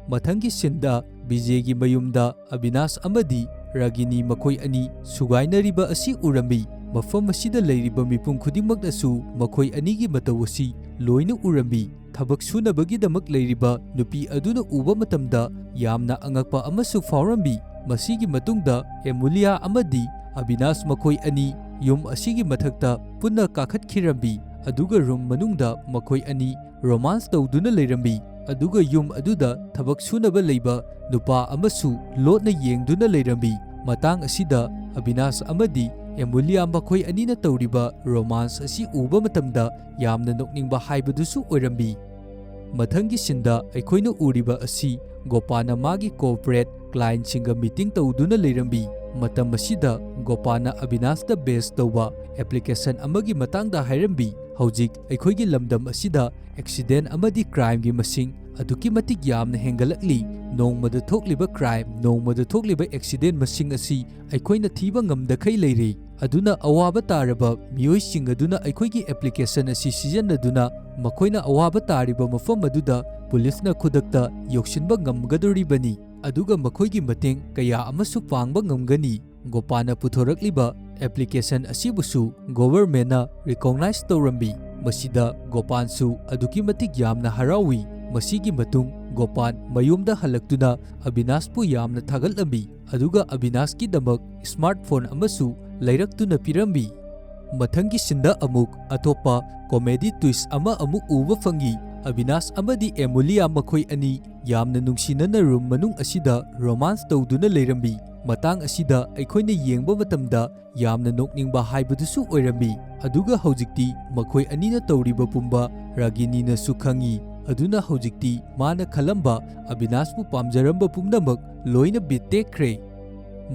ꯃꯊꯪꯒꯤ ꯁꯤꯟꯗ ꯕꯤꯖꯦꯒꯤ ꯃꯌꯨꯝꯗ ꯑꯕꯤꯅꯥꯁ ꯑꯃꯗꯤ ꯔꯥꯒꯤꯅꯤ ꯃꯈꯣꯏ ꯑꯅꯤ ꯁꯨꯒꯥꯏꯅꯔꯤꯕ ꯑꯁꯤ ꯎꯔꯝꯃꯤ꯫ ꯃꯐꯝ ꯑꯁꯤꯗ ꯂꯩꯔꯤꯕ ꯃꯤꯄꯨꯝ ꯈꯨꯗꯤꯡꯃꯛꯅꯁꯨ ꯃꯈꯣꯏ ꯑꯅꯤꯒꯤ ꯃꯇꯧ ꯑꯁꯤ ꯂꯣꯏꯅ ꯎꯔꯝꯃꯤ꯫ ꯊꯕꯛ ꯁꯨꯅꯕꯒꯤꯗꯃꯛ ꯂꯩꯔꯤꯕ ꯅꯨꯄꯤ ꯑꯗꯨꯅ ꯎꯕ ꯃꯇꯝꯗ ꯌꯥꯝꯅ ꯑꯉꯛꯄ ꯑꯃꯁꯨ ꯐꯥꯎꯔꯝꯃꯤ꯫ ꯃꯁꯤꯒꯤ ꯃꯇꯨꯡꯗ ꯑꯦꯃꯨꯂꯤꯌꯥ ꯑꯃꯗꯤ ꯑꯕꯤꯅꯥꯁ ꯃꯈꯣꯏ ꯑꯅꯤ ꯌꯨꯝ ꯑꯁꯤꯒꯤ ꯃꯊꯛꯇ ꯄꯨꯟꯅ ꯀꯥꯈꯠꯈꯤꯔꯝꯃꯤ, ꯑꯗꯨꯒ ꯔꯨꯝ ꯃꯅꯨꯡꯗ ꯃꯈꯣꯏ ꯑꯅꯤ ꯔꯣꯃꯥꯟꯁ ꯇꯧꯗꯨꯅ ꯂꯩꯔꯝꯃꯤ꯫ ꯑꯗꯨꯒ ꯌꯨꯝ ꯑꯗꯨꯗ ꯊꯕꯛ ꯁꯨꯅꯕ ꯂꯩꯕ ꯅꯨꯄꯥ ꯑꯃꯁꯨ ꯂꯣꯠꯅ ꯌꯦꯡꯗꯨꯅ ꯂꯩꯔꯝꯃꯤ꯫ ꯃꯇꯥꯡ ꯑꯁꯤꯗ ꯑꯕꯤꯅꯥꯁ ꯑꯃꯗꯤ ꯑꯦꯃꯨꯂꯤꯌꯥ ꯃꯈꯣꯏ ꯑꯅꯤꯅ ꯇꯧꯔꯤꯕ ꯔꯣꯃꯥꯟꯁ ꯑꯁꯤ ꯎꯕ ꯃꯇꯝꯗ ꯌꯥꯝꯅ ꯅꯣꯛꯅꯤꯡꯕ ꯍꯥꯏꯕꯗꯨꯁꯨ ꯑꯣꯏꯔꯝꯃꯤ꯫ ꯃꯊꯪꯒꯤ ꯁꯤꯟꯗ ꯑꯩꯈꯣꯏꯅ ꯎꯔꯤꯕ ꯑꯁꯤ ꯒꯣꯄꯥꯅ ꯃꯥꯒꯤ ꯀꯣꯔꯄꯣꯔꯦꯠ ꯀ꯭ꯂꯥꯏꯟꯁꯤꯡꯒ ꯃꯤꯇꯤꯡ ꯇꯧꯗꯨꯅ ꯂꯩꯔꯝꯃꯤ꯫ ꯃꯇꯝ ꯑꯁꯤꯗ ꯒꯣꯄꯥꯅ ꯑꯕꯤꯅꯥꯁꯇ ꯕꯦꯁ ꯇꯧꯕ ꯑꯦꯄ꯭ꯂꯤꯀꯦꯁꯟ ꯑꯃꯒꯤ ꯃꯇꯥꯡꯗ ꯍꯥꯏꯔꯝꯃꯤ꯫ ꯍꯧꯖꯤꯛ ꯑꯩꯈꯣꯏꯒꯤ ꯂꯝꯗꯝ ꯑꯁꯤꯗ ꯑꯦꯛꯁꯤꯗꯦꯟ ꯑꯃꯗꯤ ꯀ꯭ꯔꯥꯏꯝꯒꯤ ꯃꯁꯤꯡ ꯑꯗꯨꯛꯀꯤ ꯃꯇꯤꯛ ꯌꯥꯝꯅ ꯍꯦꯟꯒꯠꯂꯛꯂꯤ꯫ ꯅꯣꯡꯃꯗ ꯊꯣꯛꯂꯤꯕ ꯀ꯭ꯔꯥꯏꯝ, ꯅꯣꯡꯃꯗ ꯊꯣꯛꯂꯤꯕ ꯑꯦꯛꯁꯤꯗꯦꯟ ꯃꯁꯤꯡ ꯑꯁꯤ ꯑꯩꯈꯣꯏꯅ ꯊꯤꯕ ꯉꯝꯗꯈꯩ ꯂꯩꯔꯦ꯫ ꯑꯗꯨꯅ ꯑꯋꯥꯕ ꯇꯥꯔꯕ ꯃꯤꯑꯣꯏꯁꯤꯡ ꯑꯗꯨꯅ ꯑꯩꯈꯣꯏꯒꯤ ꯑꯦꯄ꯭ꯂꯤꯀꯦꯁꯟ ꯑꯁꯤ ꯁꯤꯖꯤꯟꯅꯗꯨꯅ ꯃꯈꯣꯏꯅ ꯑꯋꯥꯕ ꯇꯥꯔꯤꯕ ꯃꯐꯝ ꯑꯗꯨꯗ ꯄꯨꯂꯤꯁꯅ ꯈꯨꯗꯛꯇ ꯌꯧꯁꯤꯟꯕ ꯉꯝꯒꯗꯧꯔꯤꯕꯅꯤ, ꯑꯗꯨꯒ ꯃꯈꯣꯏꯒꯤ ꯃꯇꯦꯡ ꯀꯌꯥ ꯑꯃꯁꯨ ꯄꯥꯡꯕ ꯉꯝꯒꯅꯤ꯫ ꯒꯣꯄꯥꯅ ꯄꯨꯊꯣꯔꯛꯂꯤꯕ ꯑꯦꯄ꯭ꯂꯤꯀꯦꯁꯟ ꯑꯁꯤꯕꯨꯁꯨ ꯒꯣꯚꯔꯃꯦꯟꯅ ꯔꯤꯀꯣꯒꯅꯥꯏꯖ ꯇꯧꯔꯝꯃꯤ꯫ ꯃꯁꯤꯗ ꯒꯣꯄꯥꯟꯁꯨ ꯑꯗꯨꯛꯀꯤ ꯃꯇꯤꯛ ꯌꯥꯝꯅ ꯍꯔꯥꯎꯏ꯫ ꯃꯁꯤꯒꯤ ꯃꯇꯨꯡ ꯒꯣꯄꯥꯟ ꯃꯌꯨꯝꯗ ꯍꯜꯂꯛꯇꯨꯅ ꯑꯕꯤꯅꯥꯁꯄꯨ ꯌꯥꯝꯅ ꯊꯥꯒꯠꯂꯝꯃꯤ, ꯑꯗꯨꯒ ꯑꯕꯤꯅꯥꯁꯀꯤꯗꯃꯛ ꯁ꯭ꯃꯥꯔꯠꯐꯣꯟ ꯑꯃꯁꯨ ꯂꯩꯔꯛꯇꯨꯅ ꯄꯤꯔꯝꯃꯤ꯫ ꯃꯊꯪꯒꯤ ꯁꯤꯟꯗ ꯑꯃꯨꯛ ꯑꯇꯣꯞꯄ ꯀꯣꯃꯦꯗꯤ ꯇ꯭ꯋꯤꯁ ꯑꯃ ꯑꯃꯨꯛ ꯎꯕ ꯐꯪꯉꯤ꯫ ꯑꯕꯤꯅꯥꯁ ꯑꯃꯗꯤ ꯑꯦꯃꯨꯂꯤꯌꯥ ꯃꯈꯣꯏ ꯑꯅꯤ ꯌꯥꯝꯅ ꯅꯨꯡꯁꯤꯅꯅ ꯔꯨꯝ ꯃꯅꯨꯡ ꯑꯁꯤꯗ ꯔꯣꯃꯥꯟꯁ ꯇꯧꯗꯨꯅ ꯂꯩꯔꯝꯃꯤ꯫ ꯃꯇꯥꯡ ꯑꯁꯤꯗ ꯑꯩꯈꯣꯏꯅ ꯌꯦꯡꯕ ꯃꯇꯝꯗ ꯌꯥꯝꯅ ꯅꯣꯛꯅꯤꯡꯕ ꯍꯥꯏꯕꯗꯨꯁꯨ ꯑꯣꯏꯔꯝꯃꯤ꯫ ꯑꯗꯨꯒ ꯍꯧꯖꯤꯛꯇꯤ ꯃꯈꯣꯏ ꯑꯅꯤꯅ ꯇꯧꯔꯤꯕ ꯄꯨꯝꯕ ꯔꯥꯒꯤꯅꯤꯅꯁꯨ ꯈꯪꯉꯤ꯫ ꯑꯗꯨꯅ ꯍꯧꯖꯤꯛꯇꯤ ꯃꯥꯅ ꯈꯜꯂꯝꯕ, ꯑꯕꯤꯅꯥꯁꯄꯨ ꯄꯥꯝꯖꯔꯝꯕ ꯄꯨꯝꯅꯃꯛ ꯂꯣꯏꯅ ꯕꯤꯠ ꯇꯦꯛꯈ꯭ꯔꯦ꯫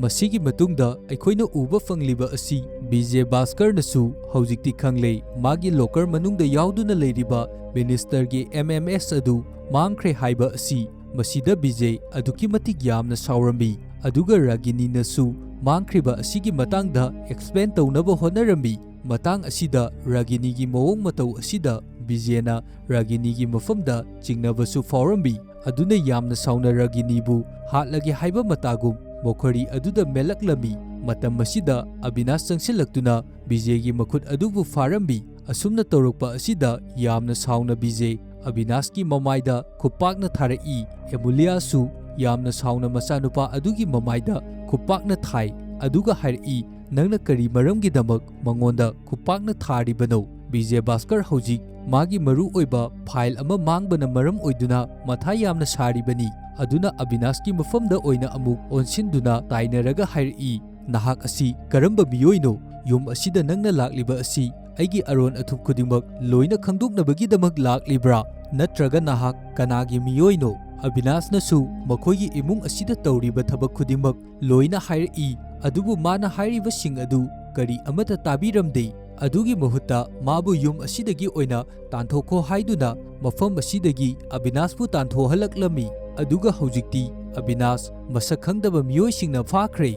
ꯃꯁꯤꯒꯤ ꯃꯇꯨꯡꯗ ꯑꯩꯈꯣꯏꯅ ꯎꯕ ꯐꯪꯂꯤꯕ ꯑꯁꯤ ꯕꯤꯖꯦ ꯚꯥꯁꯀꯔꯅꯁꯨ ꯍꯧꯖꯤꯛꯇꯤ ꯈꯪꯂꯦ꯫ ꯃꯥꯒꯤ ꯂꯣꯀꯔ ꯃꯅꯨꯡꯗ ꯌꯥꯎꯗꯨꯅ ꯂꯩꯔꯤꯕ ꯃꯤꯅꯤꯁꯇꯔꯒꯤ ꯑꯦꯝ ꯑꯦꯝ ꯑꯦꯁ ꯑꯗꯨ ꯃꯥꯡꯈ꯭ꯔꯦ ꯍꯥꯏꯕ ꯑꯁꯤ꯫ ꯃꯁꯤꯗ ꯕꯤꯖꯦ ꯑꯗꯨꯛꯀꯤ ꯃꯇꯤꯛ ꯌꯥꯝꯅ ꯁꯥꯎꯔꯝꯃꯤ, ꯑꯗꯨꯒ ꯔꯥꯒꯤꯅꯤꯅꯁꯨ ꯃꯥꯡꯈ꯭ꯔꯤꯕ ꯑꯁꯤꯒꯤ ꯃꯇꯥꯡꯗ ꯑꯦꯛꯁꯄ꯭ꯂꯦꯟ ꯇꯧꯅꯕ ꯍꯣꯠꯅꯔꯝꯃꯤ꯫ ꯃꯇꯥꯡ ꯑꯁꯤꯗ ꯔꯥꯒꯤꯅꯤꯒꯤ ꯃꯑꯣꯡ ꯃꯇꯧ ꯑꯁꯤꯗ ꯕꯤꯖꯦꯅ ꯔꯥꯒꯤꯅꯤꯒꯤ ꯃꯐꯝꯗ ꯆꯤꯡꯅꯕꯁꯨ ꯐꯥꯎꯔꯝꯃꯤ꯫ ꯑꯗꯨꯅ ꯌꯥꯝꯅ ꯁꯥꯎꯅ ꯔꯥꯒꯤꯅꯤꯕꯨ ꯍꯥꯠꯂꯒꯦ ꯍꯥꯏꯕ ꯃꯇꯥꯒꯨꯝ ꯃꯣꯈꯣꯔꯤ ꯑꯗꯨꯗ ꯃꯦꯜꯂꯛꯂꯝꯃꯤ꯫ ꯃꯇꯝ ꯑꯁꯤꯗ ꯑꯕꯤꯅꯥꯁ ꯆꯪꯁꯤꯜꯂꯛꯇꯨꯅ ꯕꯤꯖꯦꯒꯤ ꯃꯈꯨꯠ ꯑꯗꯨꯕꯨ ꯐꯥꯔꯝꯃꯤ꯫ ꯑꯁꯨꯝꯅ ꯇꯧꯔꯛꯄ ꯑꯁꯤꯗ ꯌꯥꯝꯅ ꯁꯥꯎꯅ ꯕꯤꯖꯦ ꯑꯕꯤꯅꯥꯁꯀꯤ ꯃꯃꯥꯏꯗ ꯈꯨꯄꯥꯛꯅ ꯊꯥꯔꯛꯏ꯫ ꯑꯦꯃꯨꯂꯤꯌꯥꯁꯨ ꯌꯥꯝꯅ ꯁꯥꯎꯅ ꯃꯆꯥꯅꯨꯄꯥ ꯑꯗꯨꯒꯤ ꯃꯃꯥꯏꯗ ꯈꯨꯄꯥꯛꯅ ꯊꯥꯏ, ꯑꯗꯨꯒ ꯍꯥꯏꯔꯛꯏ, "ꯅꯪꯅ ꯀꯔꯤ ꯃꯔꯝꯒꯤꯗꯃꯛ ꯃꯉꯣꯟꯗ ꯈꯨꯄꯥꯛꯅ ꯊꯥꯔꯤꯕꯅꯣ?" ꯕꯤꯖꯦ ꯚꯥꯁꯀꯔ ꯍꯧꯖꯤꯛ ꯃꯥꯒꯤ ꯃꯔꯨ ꯑꯣꯏꯕ ꯐꯥꯏꯜ ꯑꯃ ꯃꯥꯡꯕꯅ ꯃꯔꯝ ꯑꯣꯏꯗꯨꯅ ꯃꯊꯥ ꯌꯥꯝꯅ ꯁꯥꯔꯤꯕꯅꯤ꯫ ꯑꯗꯨꯅ ꯑꯕꯤꯅꯥꯁꯀꯤ ꯃꯐꯝꯗ ꯑꯣꯏꯅ ꯑꯃꯨꯛ ꯑꯣꯟꯁꯤꯟꯗꯨꯅ ꯇꯥꯏꯅꯔꯒ ꯍꯥꯏꯔꯛꯏ, "ꯅꯍꯥꯛ ꯑꯁꯤ ꯀꯔꯝꯕ ꯃꯤꯑꯣꯏꯅꯣ? ꯌꯨꯝ ꯑꯁꯤꯗ ꯅꯪꯅ ꯂꯥꯛꯂꯤꯕ ꯑꯁꯤ ꯑꯩꯒꯤ ꯑꯔꯣꯟ ꯑꯊꯨꯞ ꯈꯨꯗꯤꯡꯃꯛ ꯂꯣꯏꯅ ꯈꯪꯗꯣꯛꯅꯕꯒꯤꯗꯃꯛ ꯂꯥꯛꯂꯤꯕ꯭ꯔꯥ? ꯅꯠꯇ꯭ꯔꯒ ꯅꯍꯥꯛ ꯀꯅꯥꯒꯤ ꯃꯤꯑꯣꯏꯅꯣ?" ꯑꯕꯤꯅꯥꯁꯅꯁꯨ ꯃꯈꯣꯏꯒꯤ ꯏꯃꯨꯡ ꯑꯁꯤꯗ ꯇꯧꯔꯤꯕ ꯊꯕꯛ ꯈꯨꯗꯤꯡꯃꯛ ꯂꯣꯏꯅ ꯍꯥꯏꯔꯛꯏ, ꯑꯗꯨꯕꯨ ꯃꯥꯅ ꯍꯥꯏꯔꯤꯕꯁꯤꯡ ꯑꯗꯨ ꯀꯔꯤ ꯑꯃꯠꯇ ꯇꯥꯕꯤꯔꯝꯗꯦ꯫ ꯑꯗꯨꯒꯤ ꯃꯍꯨꯠꯇ ꯃꯥꯕꯨ ꯌꯨꯝ ꯑꯁꯤꯗꯒꯤ ꯑꯣꯏꯅ ꯇꯥꯟꯊꯣꯛꯈꯣ ꯍꯥꯏꯗꯨꯅ ꯃꯐꯝ ꯑꯁꯤꯗꯒꯤ ꯑꯕꯤꯅꯥꯁꯄꯨ ꯇꯥꯟꯊꯣꯛꯍꯜꯂꯛꯂꯝꯃꯤ꯫ ꯑꯗꯨꯒ ꯍꯧꯖꯤꯛꯇꯤ ꯑꯕꯤꯅꯥꯁ ꯃꯁꯛ ꯈꯪꯗꯕ ꯃꯤꯑꯣꯏꯁꯤꯡꯅ ꯐꯥꯈ꯭ꯔꯦ꯫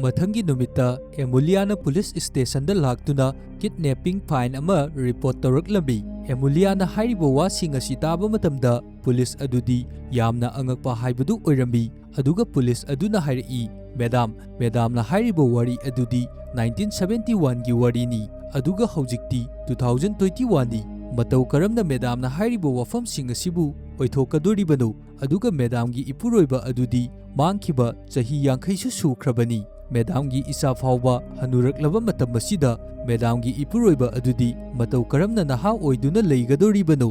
ꯃꯊꯪꯒꯤ ꯅꯨꯃꯤꯠꯇ ꯑꯦꯃꯨꯂꯤꯌꯥꯅ ꯄꯨꯂꯤꯁ ꯁ꯭ꯇꯦꯁꯟꯗ ꯂꯥꯛꯇꯨꯅ ꯀꯤꯗꯅꯦꯄꯤꯡ ꯐꯥꯏꯟ ꯑꯃ ꯔꯤꯄꯣꯔꯠ ꯇꯧꯔꯛꯂꯝꯃꯤ꯫ ꯑꯦꯃꯨꯂꯤꯌꯥꯅ ꯍꯥꯏꯔꯤꯕ ꯋꯥꯁꯤꯡ ꯑꯁꯤ ꯇꯥꯕ ꯃꯇꯝꯗ ꯄꯨꯂꯤꯁ ꯑꯗꯨꯗꯤ ꯌꯥꯝꯅ ꯑꯉꯛꯄ ꯍꯥꯏꯕꯗꯨ ꯑꯣꯏꯔꯝꯃꯤ꯫ ꯑꯗꯨꯒ ꯄꯨꯂꯤꯁ ꯑꯗꯨꯅ ꯍꯥꯏꯔꯛꯏ, ꯃꯦꯗꯥꯝ, ꯃꯦꯗꯥꯝꯅ ꯍꯥꯏꯔꯤꯕ ꯋꯥꯔꯤ ꯑꯗꯨꯗꯤ nineteen seventy one ꯒꯤ ꯋꯥꯔꯤꯅꯤ, ꯑꯗꯨꯒ ꯍꯧꯖꯤꯛꯇꯤ two thousand twenty one ꯅꯤ꯫ ꯃꯇꯧ ꯀꯔꯝꯅ ꯃꯦꯗꯥꯝꯅ ꯍꯥꯏꯔꯤꯕ ꯋꯥꯐꯝꯁꯤꯡ ꯑꯁꯤꯕꯨ ꯑꯣꯏꯊꯣꯛꯀꯗꯣꯔꯤꯕꯅꯣ? ꯑꯗꯨꯒ ꯃꯦꯗꯥꯝꯒꯤ ꯏꯄꯨꯔꯣꯏꯕ ꯑꯗꯨꯗꯤ ꯃꯥꯡꯈꯤꯕ ꯆꯍꯤ ꯌꯥꯡꯈꯩꯁꯨ ꯁꯨꯈ꯭ꯔꯕꯅꯤ꯫ ꯃꯦꯗꯥꯝꯒꯤ ꯏꯆꯥ ꯐꯥꯎꯕ ꯍꯟꯅꯨꯔꯛꯂꯕ ꯃꯇꯝ ꯑꯁꯤꯗ ꯃꯦꯗꯥꯝꯒꯤ ꯏꯄꯨꯔꯣꯏꯕ ꯑꯗꯨꯗꯤ ꯃꯇꯧ ꯀꯔꯝꯅ ꯅꯍꯥ ꯑꯣꯏꯗꯨꯅ ꯂꯩꯒꯗꯧꯔꯤꯕꯅꯣ?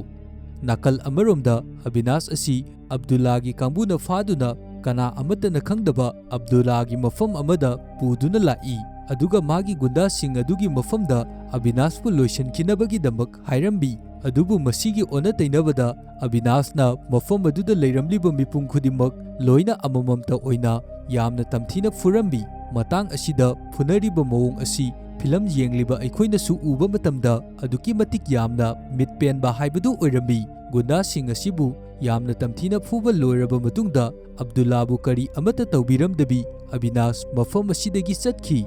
ꯅꯥꯀꯜ ꯑꯃꯔꯣꯝꯗ, ꯑꯕꯤꯅꯥꯁ ꯑꯁꯤ ꯑꯕꯗꯨꯜꯂꯥꯒꯤ ꯀꯥꯡꯕꯨꯅ ꯐꯥꯗꯨꯅ ꯀꯅꯥ ꯑꯃꯠꯇꯅ ꯈꯪꯗꯕ ꯑꯕꯗꯨꯜꯂꯥꯒꯤ ꯃꯐꯝ ꯑꯃꯗ ꯄꯨꯗꯨꯅ ꯂꯥꯛꯏ, ꯑꯗꯨꯒ ꯃꯥꯒꯤ ꯒꯨꯟꯗꯥꯁꯤꯡ ꯑꯗꯨꯒꯤ ꯃꯐꯝꯗ ꯑꯕꯤꯅꯥꯁꯄꯨ ꯂꯣꯏꯁꯤꯟꯈꯤꯅꯕꯒꯤꯗꯃꯛ ꯍꯥꯏꯔꯝꯃꯤ꯫ ꯑꯗꯨꯕꯨ ꯃꯁꯤꯒꯤ ꯑꯣꯟꯅ ꯇꯩꯅꯕꯗ, ꯑꯕꯤꯅꯥꯁꯅ ꯃꯐꯝ ꯑꯗꯨꯗ ꯂꯩꯔꯝꯂꯤꯕ ꯃꯤꯄꯨꯝ ꯈꯨꯗꯤꯡꯃꯛ ꯂꯣꯏꯅ ꯑꯃꯃꯝꯇ ꯑꯣꯏꯅ ꯌꯥꯝꯅ ꯇꯝꯊꯤꯅ ꯐꯨꯔꯝꯃꯤ꯫ ꯃꯇꯥꯡ ꯑꯁꯤꯗ ꯐꯨꯅꯔꯤꯕ ꯃꯑꯣꯡ ꯑꯁꯤ ꯐꯤꯂꯝ ꯌꯦꯡꯂꯤꯕ ꯑꯩꯈꯣꯏꯅꯁꯨ ꯎꯕ ꯃꯇꯝꯗ ꯑꯗꯨꯛꯀꯤ ꯃꯇꯤꯛ ꯌꯥꯝꯅ ꯃꯤꯠ ꯄꯦꯟꯕ ꯍꯥꯏꯕꯗꯨ ꯑꯣꯏꯔꯝꯃꯤ꯫ ꯒꯨꯟꯗꯥꯁꯤꯡ ꯑꯁꯤꯕꯨ ꯌꯥꯝꯅ ꯇꯝꯊꯤꯅ ꯐꯨꯕ ꯂꯣꯏꯔꯕ ꯃꯇꯨꯡꯗ, ꯑꯕꯗꯨꯜꯂꯥꯕꯨ ꯀꯔꯤ ꯑꯃꯠꯇ ꯇꯧꯕꯤꯔꯝꯗꯕꯤ, ꯑꯕꯤꯅꯥꯁ ꯃꯐꯝ ꯑꯁꯤꯗꯒꯤ ꯆꯠꯈꯤ꯫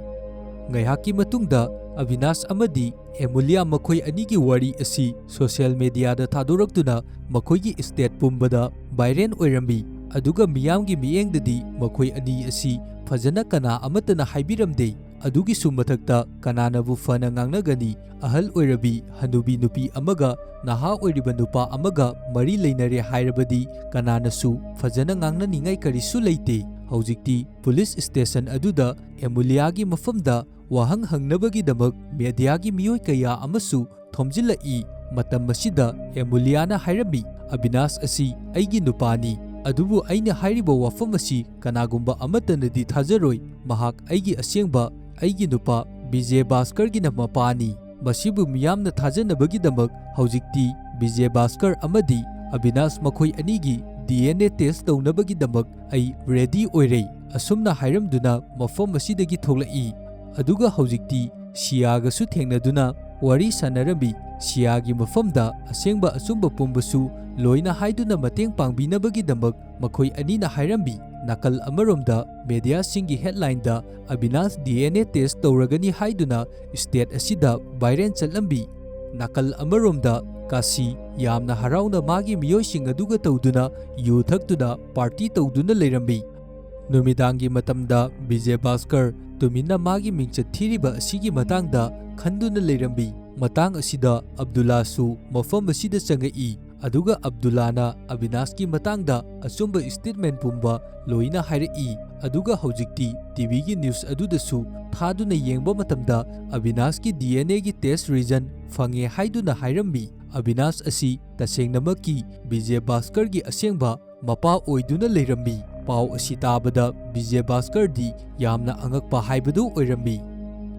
ꯉꯥꯏꯍꯥꯛꯀꯤ ꯃꯇꯨꯡꯗ, ꯑꯕꯤꯅꯥꯁ ꯑꯃꯗꯤ ꯑꯦꯃꯨꯂꯤꯌꯥ ꯃꯈꯣꯏ ꯑꯅꯤꯒꯤ ꯋꯥꯔꯤ ꯑꯁꯤ ꯁꯣꯁꯤꯌꯦꯜ ꯃꯤꯗꯤꯌꯥꯗ ꯊꯥꯗꯣꯔꯛꯇꯨꯅ ꯃꯈꯣꯏꯒꯤ ꯁ꯭ꯇꯦꯠ ꯄꯨꯝꯕꯗ ꯚꯥꯏꯔꯦꯜ ꯑꯣꯏꯔꯝꯃꯤ, ꯑꯗꯨꯒ ꯃꯤꯌꯥꯝꯒꯤ ꯃꯤꯠꯌꯦꯡꯗꯗꯤ ꯃꯈꯣꯏ ꯑꯅꯤ ꯑꯁꯤ ꯐꯖꯅ ꯀꯅꯥ ꯑꯃꯠꯇꯅ ꯍꯥꯏꯕꯤꯔꯝꯗꯦ꯫ ꯑꯗꯨꯒꯤꯁꯨ ꯃꯊꯛꯇ, ꯀꯅꯥꯅꯕꯨ ꯐꯅ ꯉꯥꯡꯅꯒꯅꯤ? ꯑꯍꯜ ꯑꯣꯏꯔꯕꯤ ꯍꯅꯨꯕꯤ ꯅꯨꯄꯤ ꯑꯃꯒ ꯅꯍꯥ ꯑꯣꯏꯔꯤꯕ ꯅꯨꯄꯥ ꯑꯃꯒ ꯃꯔꯤ ꯂꯩꯅꯔꯦ ꯍꯥꯏꯔꯕꯗꯤ ꯀꯅꯥꯅꯁꯨ ꯐꯖꯅ ꯉꯥꯡꯅꯅꯤꯡꯉꯥꯏ ꯀꯔꯤꯁꯨ ꯂꯩꯇꯦ꯫ ꯍꯧꯖꯤꯛꯇꯤ ꯄꯨꯂꯤꯁ ꯁ꯭ꯇꯦꯁꯟ ꯑꯗꯨꯗ ꯑꯦꯃꯨꯂꯤꯌꯥꯒꯤ ꯃꯐꯝꯗ ꯋꯥꯍꯪ ꯍꯪꯅꯕꯒꯤꯗꯃꯛ ꯃꯦꯗꯤꯌꯥꯒꯤ ꯃꯤꯑꯣꯏ ꯀꯌꯥ ꯑꯃꯁꯨ ꯊꯣꯝꯖꯤꯜꯂꯛꯏ꯫ ꯃꯇꯝ ꯑꯁꯤꯗ ꯑꯦꯃꯨꯂꯤꯌꯥꯅ ꯍꯥꯏꯔꯝꯃꯤ, "ꯑꯕꯤꯅꯥꯁ ꯑꯁꯤ ꯑꯩꯒꯤ ꯅꯨꯄꯥꯅꯤ, ꯑꯗꯨꯕꯨ ꯑꯩꯅ ꯍꯥꯏꯔꯤꯕ ꯋꯥꯐꯝ ꯑꯁꯤ ꯀꯅꯥꯒꯨꯝꯕ ꯑꯃꯠꯇꯅꯗꯤ ꯊꯥꯖꯔꯣꯏ꯫ ꯃꯍꯥꯛ ꯑꯩꯒꯤ ꯑꯁꯦꯡꯕ, ꯑꯩꯒꯤ ꯅꯨꯄꯥ ꯕꯤꯖꯦ ꯚꯥꯁꯀꯔꯒꯤꯅ ꯃꯄꯥꯅꯤ꯫ ꯃꯁꯤꯕꯨ ꯃꯤꯌꯥꯝꯅ ꯊꯥꯖꯅꯕꯒꯤꯗꯃꯛ ꯍꯧꯖꯤꯛꯇꯤ ꯕꯤꯖꯦ ꯚꯥꯁꯀꯔ ꯑꯃꯗꯤ ꯑꯕꯤꯅꯥꯁ ꯃꯈꯣꯏ ꯑꯅꯤꯒꯤ ꯗꯤ ꯑꯦꯟ ꯑꯦ ꯇꯦꯁ ꯇꯧꯅꯕꯒꯤꯗꯃꯛ ꯑꯩ ꯔꯦꯗꯤ ꯑꯣꯏꯔꯦ"꯫ ꯑꯁꯨꯝꯅ ꯍꯥꯏꯔꯝꯗꯨꯅ ꯃꯐꯝ ꯑꯁꯤꯗꯒꯤ ꯊꯣꯛꯂꯛꯏ꯫ ꯑꯗꯨꯒ ꯍꯧꯖꯤꯛꯇꯤ ꯁꯤꯌꯥꯒꯁꯨ ꯊꯦꯡꯅꯗꯨꯅ ꯋꯥꯔꯤ ꯁꯥꯟꯅꯔꯝꯃꯤ꯫ ꯁꯤꯌꯥꯒꯤ ꯃꯐꯝꯗ ꯑꯁꯦꯡꯕ ꯑꯆꯨꯝꯕ ꯄꯨꯝꯕꯁꯨ ꯂꯣꯏꯅ ꯍꯥꯏꯗꯨꯅ ꯃꯇꯦꯡ ꯄꯥꯡꯕꯤꯅꯕꯒꯤꯗꯃꯛ ꯃꯈꯣꯏ ꯑꯅꯤꯅ ꯍꯥꯏꯔꯝꯃꯤ꯫ ꯅꯥꯀꯜ ꯑꯃꯔꯣꯝꯗ, ꯃꯦꯗꯤꯌꯥꯁꯤꯡꯒꯤ ꯍꯦꯗꯂꯥꯏꯟꯗ "Abinash D N A test ꯇꯧꯔꯒꯅꯤ" ꯍꯥꯏꯗꯨꯅ ꯁ꯭ꯇꯦꯠ ꯑꯁꯤꯗ ꯚꯥꯏꯔꯦꯜ ꯆꯠꯂꯝꯃꯤ꯫ ꯅꯥꯀꯜ ꯑꯃꯔꯣꯝꯗ, ꯀꯥꯁꯤ ꯌꯥꯝꯅ ꯍꯔꯥꯎꯅ ꯃꯥꯒꯤ ꯃꯤꯑꯣꯏꯁꯤꯡ ꯑꯗꯨꯒ ꯇꯧꯗꯨꯅ ꯌꯨ ꯊꯛꯇꯨꯅ ꯄꯥꯔꯇꯤ ꯇꯧꯗꯨꯅ ꯂꯩꯔꯝꯃꯤ꯫ ꯅꯨꯃꯤꯗꯥꯡꯒꯤ ꯃꯇꯝꯗ ꯕꯤꯖꯦ ꯚꯥꯁꯀꯔ ꯇꯨꯃꯤꯟꯅ ꯃꯥꯒꯤ ꯃꯤꯡꯆꯠ ꯊꯤꯔꯤꯕ ꯑꯁꯤꯒꯤ ꯃꯇꯥꯡꯗ ꯈꯟꯗꯨꯅ ꯂꯩꯔꯝꯃꯤ꯫ ꯃꯇꯥꯡ ꯑꯁꯤꯗ ꯑꯕꯗꯨꯜꯂꯥꯁꯨ ꯃꯐꯝ ꯑꯁꯤꯗ ꯆꯪꯉꯛꯏ, ꯑꯗꯨꯒ ꯑꯕꯗꯨꯜꯂꯥꯅ ꯑꯕꯤꯅꯥꯁꯀꯤ ꯃꯇꯥꯡꯗ ꯑꯆꯨꯝꯕ statement ꯄꯨꯝꯕ ꯂꯣꯏꯅ ꯍꯥꯏꯔꯛꯏ꯫ ꯑꯗꯨꯒ ꯍꯧꯖꯤꯛꯇꯤ TVꯒꯤ news ꯑꯗꯨꯗꯁꯨ ꯊꯥꯗꯨꯅ ꯌꯦꯡꯕ ꯃꯇꯝꯗ ꯑꯕꯤꯅꯥꯁꯀꯤ DNAꯒꯤ test result ꯐꯪꯉꯦ ꯍꯥꯏꯗꯨꯅ ꯍꯥꯏꯔꯝꯃꯤ꯫ ꯑꯕꯤꯅꯥꯁ ꯑꯁꯤ ꯇꯁꯦꯡꯅꯃꯛꯀꯤ ꯕꯤꯖꯦ ꯚꯥꯁꯀꯔꯒꯤ ꯑꯁꯦꯡꯕ ꯃꯄꯥ ꯑꯣꯏꯗꯨꯅ ꯂꯩꯔꯝꯃꯤ꯫ ꯄꯥꯎ ꯑꯁꯤ ꯇꯥꯕꯗ ꯕꯤꯖꯦ ꯚꯥꯁꯀꯔꯗꯤ ꯌꯥꯝꯅ ꯑꯉꯛꯄ ꯍꯥꯏꯕꯗꯨ ꯑꯣꯏꯔꯝꯃꯤ꯫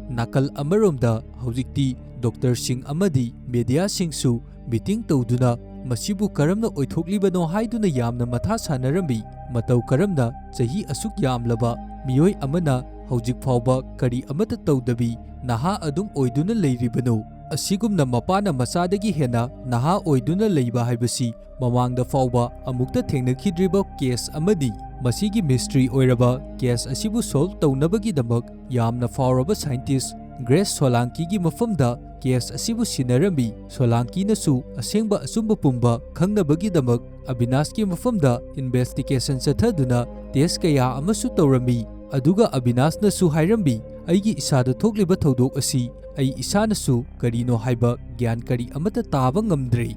ꯅꯥꯀꯜ ꯑꯃꯔꯣꯝꯗ ꯍꯧꯖꯤꯛꯇꯤ doctorꯁꯤꯡ ꯑꯃꯗꯤ mediaꯁꯤꯡꯁꯨ meeting ꯇꯧꯗꯨꯅ ꯃꯁꯤꯕꯨ ꯀꯔꯝꯅ ꯑꯣꯏꯊꯣꯛꯂꯤꯕꯅꯣ ꯍꯥꯏꯗꯨꯅ ꯌꯥꯝꯅ ꯃꯊꯥ ꯁꯥꯅꯔꯝꯃꯤ꯫ ꯃꯇꯧ ꯀꯔꯝꯅ ꯆꯍꯤ ꯑꯁꯨꯛ ꯌꯥꯝꯂꯕ ꯃꯤꯑꯣꯏ ꯑꯃꯅ ꯍꯧꯖꯤꯛ ꯐꯥꯎꯕ ꯀꯔꯤ ꯑꯃꯠꯇ ꯇꯧꯗꯕꯤ ꯅꯍꯥ ꯑꯗꯨꯝ ꯑꯣꯏꯗꯨꯅ ꯂꯩꯔꯤꯕꯅꯣ? ꯑꯁꯤꯒꯨꯝꯅ ꯃꯄꯥꯅ ꯃꯆꯥꯗꯒꯤ ꯍꯦꯟꯅ ꯅꯍꯥ ꯑꯣꯏꯗꯨꯅ ꯂꯩꯕ ꯍꯥꯏꯕꯁꯤ ꯃꯃꯥꯡꯗ ꯐꯥꯎꯕ ꯑꯃꯨꯛꯇ ꯊꯦꯡꯅꯈꯤꯗ꯭ꯔꯤꯕ case ꯑꯃꯅꯤ꯫ ꯃꯁꯤꯒꯤ mystery ꯑꯣꯏꯔꯕ case ꯑꯁꯤꯕꯨ solve ꯇꯧꯅꯕꯒꯤꯗꯃꯛ ꯌꯥꯝꯅ ꯐꯥꯎꯔꯕ scientist ꯒ꯭ꯔꯦꯁ ꯁꯣꯂꯥꯡꯀꯤꯒꯤ ꯃꯐꯝꯗ case ꯑꯁꯤꯕꯨ ꯁꯤꯟꯅꯔꯝꯃꯤ꯫ ꯁꯣꯂꯥꯡꯀꯤꯅꯁꯨ ꯑꯁꯦꯡꯕ ꯑꯆꯨꯝꯕ ꯄꯨꯝꯕ ꯈꯪꯅꯕꯒꯤꯗꯃꯛ ꯑꯕꯤꯅꯥꯁꯀꯤ ꯃꯐꯝꯗ investigation ꯆꯠꯊꯗꯨꯅ test ꯀꯌꯥ ꯑꯃꯁꯨ ꯇꯧꯔꯝꯃꯤ꯫ ꯑꯗꯨꯒ ꯑꯕꯤꯅꯥꯁꯅꯁꯨ ꯍꯥꯏꯔꯝꯃꯤ, "ꯑꯩꯒꯤ ꯏꯁꯥꯗ ꯊꯣꯛꯂꯤꯕ ꯊꯧꯗꯣꯛ ꯑꯁꯤ ꯑꯩ ꯏꯁꯥꯅꯁꯨ ꯀꯔꯤꯅꯣ ꯍꯥꯏꯕ ꯒ꯭ꯌꯥꯟ ꯀꯔꯤ ꯑꯃꯠꯇ ꯇꯥꯕ ꯉꯝꯗ꯭ꯔꯦ"꯫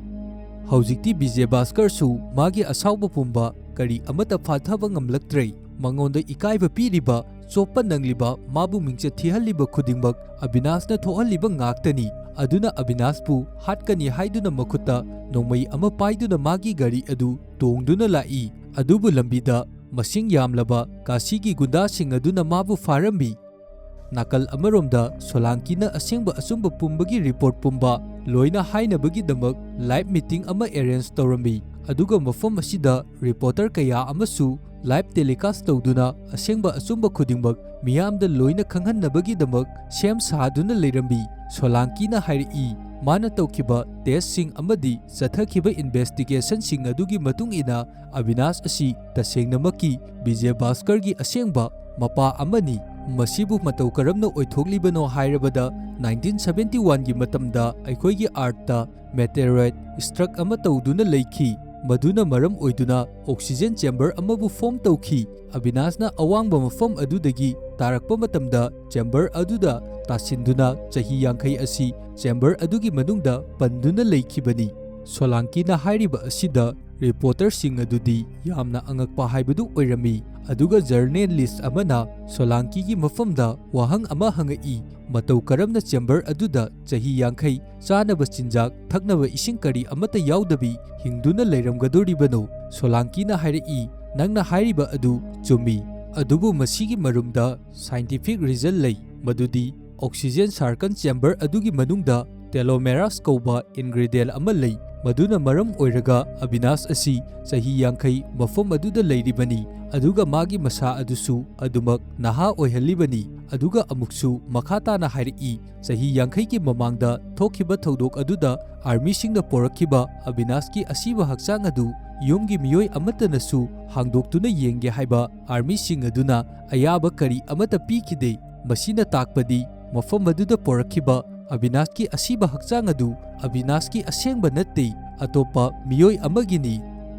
ꯍꯧꯖꯤꯛꯇꯤ ꯕꯤꯖꯦ ꯚꯥꯁꯀꯔꯁꯨ ꯃꯥꯒꯤ ꯑꯁꯥꯎꯕ ꯄꯨꯝꯕ ꯀꯔꯤ ꯑꯃꯠꯇ ꯐꯥꯊꯕ ꯉꯝꯂꯛꯇ꯭ꯔꯦ꯫ ꯃꯉꯣꯟꯗ ꯏꯀꯥꯏꯕ ꯄꯤꯔꯤꯕ, ꯆꯣꯞꯄ ꯅꯪꯂꯤꯕ, ꯃꯥꯕꯨ ꯃꯤꯡꯆꯠ ꯊꯤꯍꯜꯂꯤꯕ ꯈꯨꯗꯤꯡꯃꯛ ꯑꯕꯤꯅꯥꯁꯅ ꯊꯣꯛꯍꯜꯂꯤꯕ ꯉꯥꯛꯇꯅꯤ꯫ ꯑꯗꯨꯅ ꯑꯕꯤꯅꯥꯁꯄꯨ ꯍꯥꯠꯀꯅꯤ ꯍꯥꯏꯗꯨꯅ ꯃꯈꯨꯠꯇ ꯅꯣꯡꯃꯩ ꯑꯃ ꯄꯥꯏꯗꯨꯅ ꯃꯥꯒꯤ ꯒꯥꯔꯤ ꯑꯗꯨ ꯇꯣꯡꯗꯨꯅ ꯂꯥꯛꯏ꯫ ꯑꯗꯨꯕꯨ ꯂꯝꯕꯤꯗ ꯃꯁꯤꯡ ꯌꯥꯝꯂꯕ ꯀꯥꯁꯤꯒꯤ ꯒꯨꯟꯗꯥꯁꯤꯡ ꯑꯗꯨꯅ ꯃꯥꯕꯨ ꯐꯥꯔꯝꯃꯤ꯫ ꯅꯥꯀꯜ ꯑꯃꯔꯣꯝꯗ ꯁꯣꯂꯥꯡꯀꯤꯅ ꯑꯁꯦꯡꯕ ꯑꯆꯨꯝꯕ ꯄꯨꯝꯕꯒꯤ report ꯄꯨꯝꯕ ꯂꯣꯏꯅ ꯍꯥꯏꯅꯕꯒꯤꯗꯃꯛ live meeting ꯑꯃ arrange ꯇꯧꯔꯝꯃꯤ꯫ ꯑꯗꯨꯒ ꯃꯐꯝ ꯑꯁꯤꯗ reporter ꯀꯌꯥ ꯑꯃꯁꯨ live telecast ꯇꯧꯗꯨꯅ ꯑꯁꯦꯡꯕ ꯑꯆꯨꯝꯕ ꯈꯨꯗꯤꯡꯃꯛ ꯃꯤꯌꯥꯝꯗ ꯂꯣꯏꯅ ꯈꯪꯍꯟꯅꯕꯒꯤꯗꯃꯛ ꯁꯦꯝ ꯁꯥꯗꯨꯅ ꯂꯩꯔꯝꯃꯤ꯫ ꯁꯣꯂꯥꯡꯀꯤꯅ ꯍꯥꯏꯔꯛꯏ, ꯃꯥꯅ ꯇꯧꯈꯤꯕ testꯁꯤꯡ ꯑꯃꯗꯤ ꯆꯠꯊꯈꯤꯕ investigationꯁꯤꯡ ꯑꯗꯨꯒꯤ ꯃꯇꯨꯡ ꯏꯟꯅ ꯑꯕꯤꯅꯥꯁ ꯑꯁꯤ ꯇꯁꯦꯡꯅꯃꯛꯀꯤ ꯕꯤꯖꯦ ꯚꯥꯁꯀꯔꯒꯤ ꯑꯁꯦꯡꯕ ꯃꯄꯥ ꯑꯃꯅꯤ꯫ ꯃꯁꯤꯕꯨ ꯃꯇꯧ ꯀꯔꯝꯅ ꯑꯣꯏꯊꯣꯛꯂꯤꯕꯅꯣ ꯍꯥꯏꯔꯕꯗ, nineteen seventy oneꯒꯤ ꯃꯇꯝꯗ ꯑꯩꯈꯣꯏꯒꯤ Earthꯇ meteorite struck ꯑꯃ ꯇꯧꯗꯨꯅ ꯂꯩꯈꯤ꯫ ꯃꯗꯨꯅ ꯃꯔꯝ ꯑꯣꯏꯗꯨꯅ oxygen chamber ꯑꯃꯕꯨ form ꯇꯧꯈꯤ꯫ ꯑꯕꯤꯅꯥꯁꯅ ꯑꯋꯥꯡꯕ ꯃꯐꯝ ꯑꯗꯨꯗꯒꯤ ꯇꯥꯔꯛꯄ ꯃꯇꯝꯗ chamber ꯑꯗꯨꯗ ꯇꯥꯁꯤꯟꯗꯨꯅ ꯆꯍꯤ ꯌꯥꯡꯈꯩ ꯑꯁꯤ chamber ꯑꯗꯨꯒꯤ ꯃꯅꯨꯡꯗ ꯄꯟꯗꯨꯅ ꯂꯩꯈꯤꯕꯅꯤ꯫ ꯁꯣꯂꯥꯡꯀꯤꯅ ꯍꯥꯏꯔꯤꯕ ꯑꯁꯤꯗ reporterꯁꯤꯡ ꯑꯗꯨꯗꯤ ꯌꯥꯝꯅ ꯑꯉꯛꯄ ꯍꯥꯏꯕꯗꯨ ꯑꯣꯏꯔꯝꯃꯤ꯫ ꯑꯗꯨꯒ journalist ꯑꯃꯅ ꯁꯣꯂꯥꯡꯀꯤꯒꯤ ꯃꯐꯝꯗ ꯋꯥꯍꯪ ꯑꯃ ꯍꯪꯉꯛꯏ, "ꯃꯇꯧ ꯀꯔꯝꯅ chamber ꯑꯗꯨꯗ ꯆꯍꯤ ꯌꯥꯡꯈꯩ ꯆꯥꯅꯕ ꯆꯤꯟꯖꯥꯛ, ꯊꯛꯅꯕ ꯏꯁꯤꯡ ꯀꯔꯤ ꯑꯃꯠꯇ ꯌꯥꯎꯗꯕꯤ ꯍꯤꯡꯗꯨꯅ ꯂꯩꯔꯝꯒꯗꯣꯔꯤꯕꯅꯣ?" ꯁꯣꯂꯥꯡꯀꯤꯅ ꯍꯥꯏꯔꯛꯏ, "ꯅꯪꯅ ꯍꯥꯏꯔꯤꯕ ꯑꯗꯨ ꯆꯨꯝꯃꯤ, ꯑꯗꯨꯕꯨ ꯃꯁꯤꯒꯤ ꯃꯔꯨꯝꯗ scientific reason ꯂꯩ, ꯃꯗꯨꯗꯤ oxygen circle chamber ꯑꯗꯨꯒꯤ ꯃꯅꯨꯡꯗ telomerase ꯀꯧꯕ ingredient ꯑꯃ ꯂꯩ, ꯃꯗꯨꯅ ꯃꯔꯝ ꯑꯣꯏꯔꯒ ꯑꯕꯤꯅꯥꯁ ꯑꯁꯤ ꯆꯍꯤ ꯌꯥꯡꯈꯩ ꯃꯐꯝ ꯑꯗꯨꯗ ꯂꯩꯔꯤꯕꯅꯤ, ꯑꯗꯨꯒ ꯃꯥꯒꯤ ꯃꯁꯥ ꯑꯗꯨꯁꯨ ꯑꯗꯨꯃꯛ ꯅꯍꯥ ꯑꯣꯏꯍꯜꯂꯤꯕꯅꯤ꯫" ꯑꯗꯨꯒ ꯑꯃꯨꯛꯁꯨ ꯃꯈꯥ ꯇꯥꯅ ꯍꯥꯏꯔꯛꯏ, "ꯆꯍꯤ ꯌꯥꯡꯈꯩꯒꯤ ꯃꯃꯥꯡꯗ ꯊꯣꯛꯈꯤꯕ ꯊꯧꯗꯣꯛ ꯑꯗꯨꯗ armyꯁꯤꯡꯅ ꯄꯣꯔꯛꯈꯤꯕ ꯑꯕꯤꯅꯥꯁꯀꯤ ꯑꯁꯤꯕ ꯍꯛꯆꯥꯡ ꯑꯗꯨ ꯌꯨꯝꯒꯤ ꯃꯤꯑꯣꯏ ꯑꯃꯠꯇꯅꯁꯨ ꯍꯥꯡꯗꯣꯛꯇꯨꯅ ꯌꯦꯡꯒꯦ ꯍꯥꯏꯕ armyꯁꯤꯡ ꯑꯗꯨꯅ ꯑꯌꯥꯕ ꯀꯔꯤ ꯑꯃꯠꯇ ꯄꯤꯈꯤꯗꯦ꯫ ꯃꯁꯤꯅ ꯇꯥꯛꯄꯗꯤ ꯃꯐꯝ ꯑꯗꯨꯗ ꯄꯣꯔꯛꯈꯤꯕ ꯑꯕꯤꯅꯥꯁꯀꯤ ꯑꯁꯤꯕ ꯍꯛꯆꯥꯡ ꯑꯗꯨ ꯑꯕꯤꯅꯥꯁꯀꯤ ꯑꯁꯦꯡꯕ ꯅꯠꯇꯦ, ꯑꯇꯣꯞꯄ ꯃꯤꯑꯣꯏ ꯑꯃꯒꯤꯅꯤ꯫"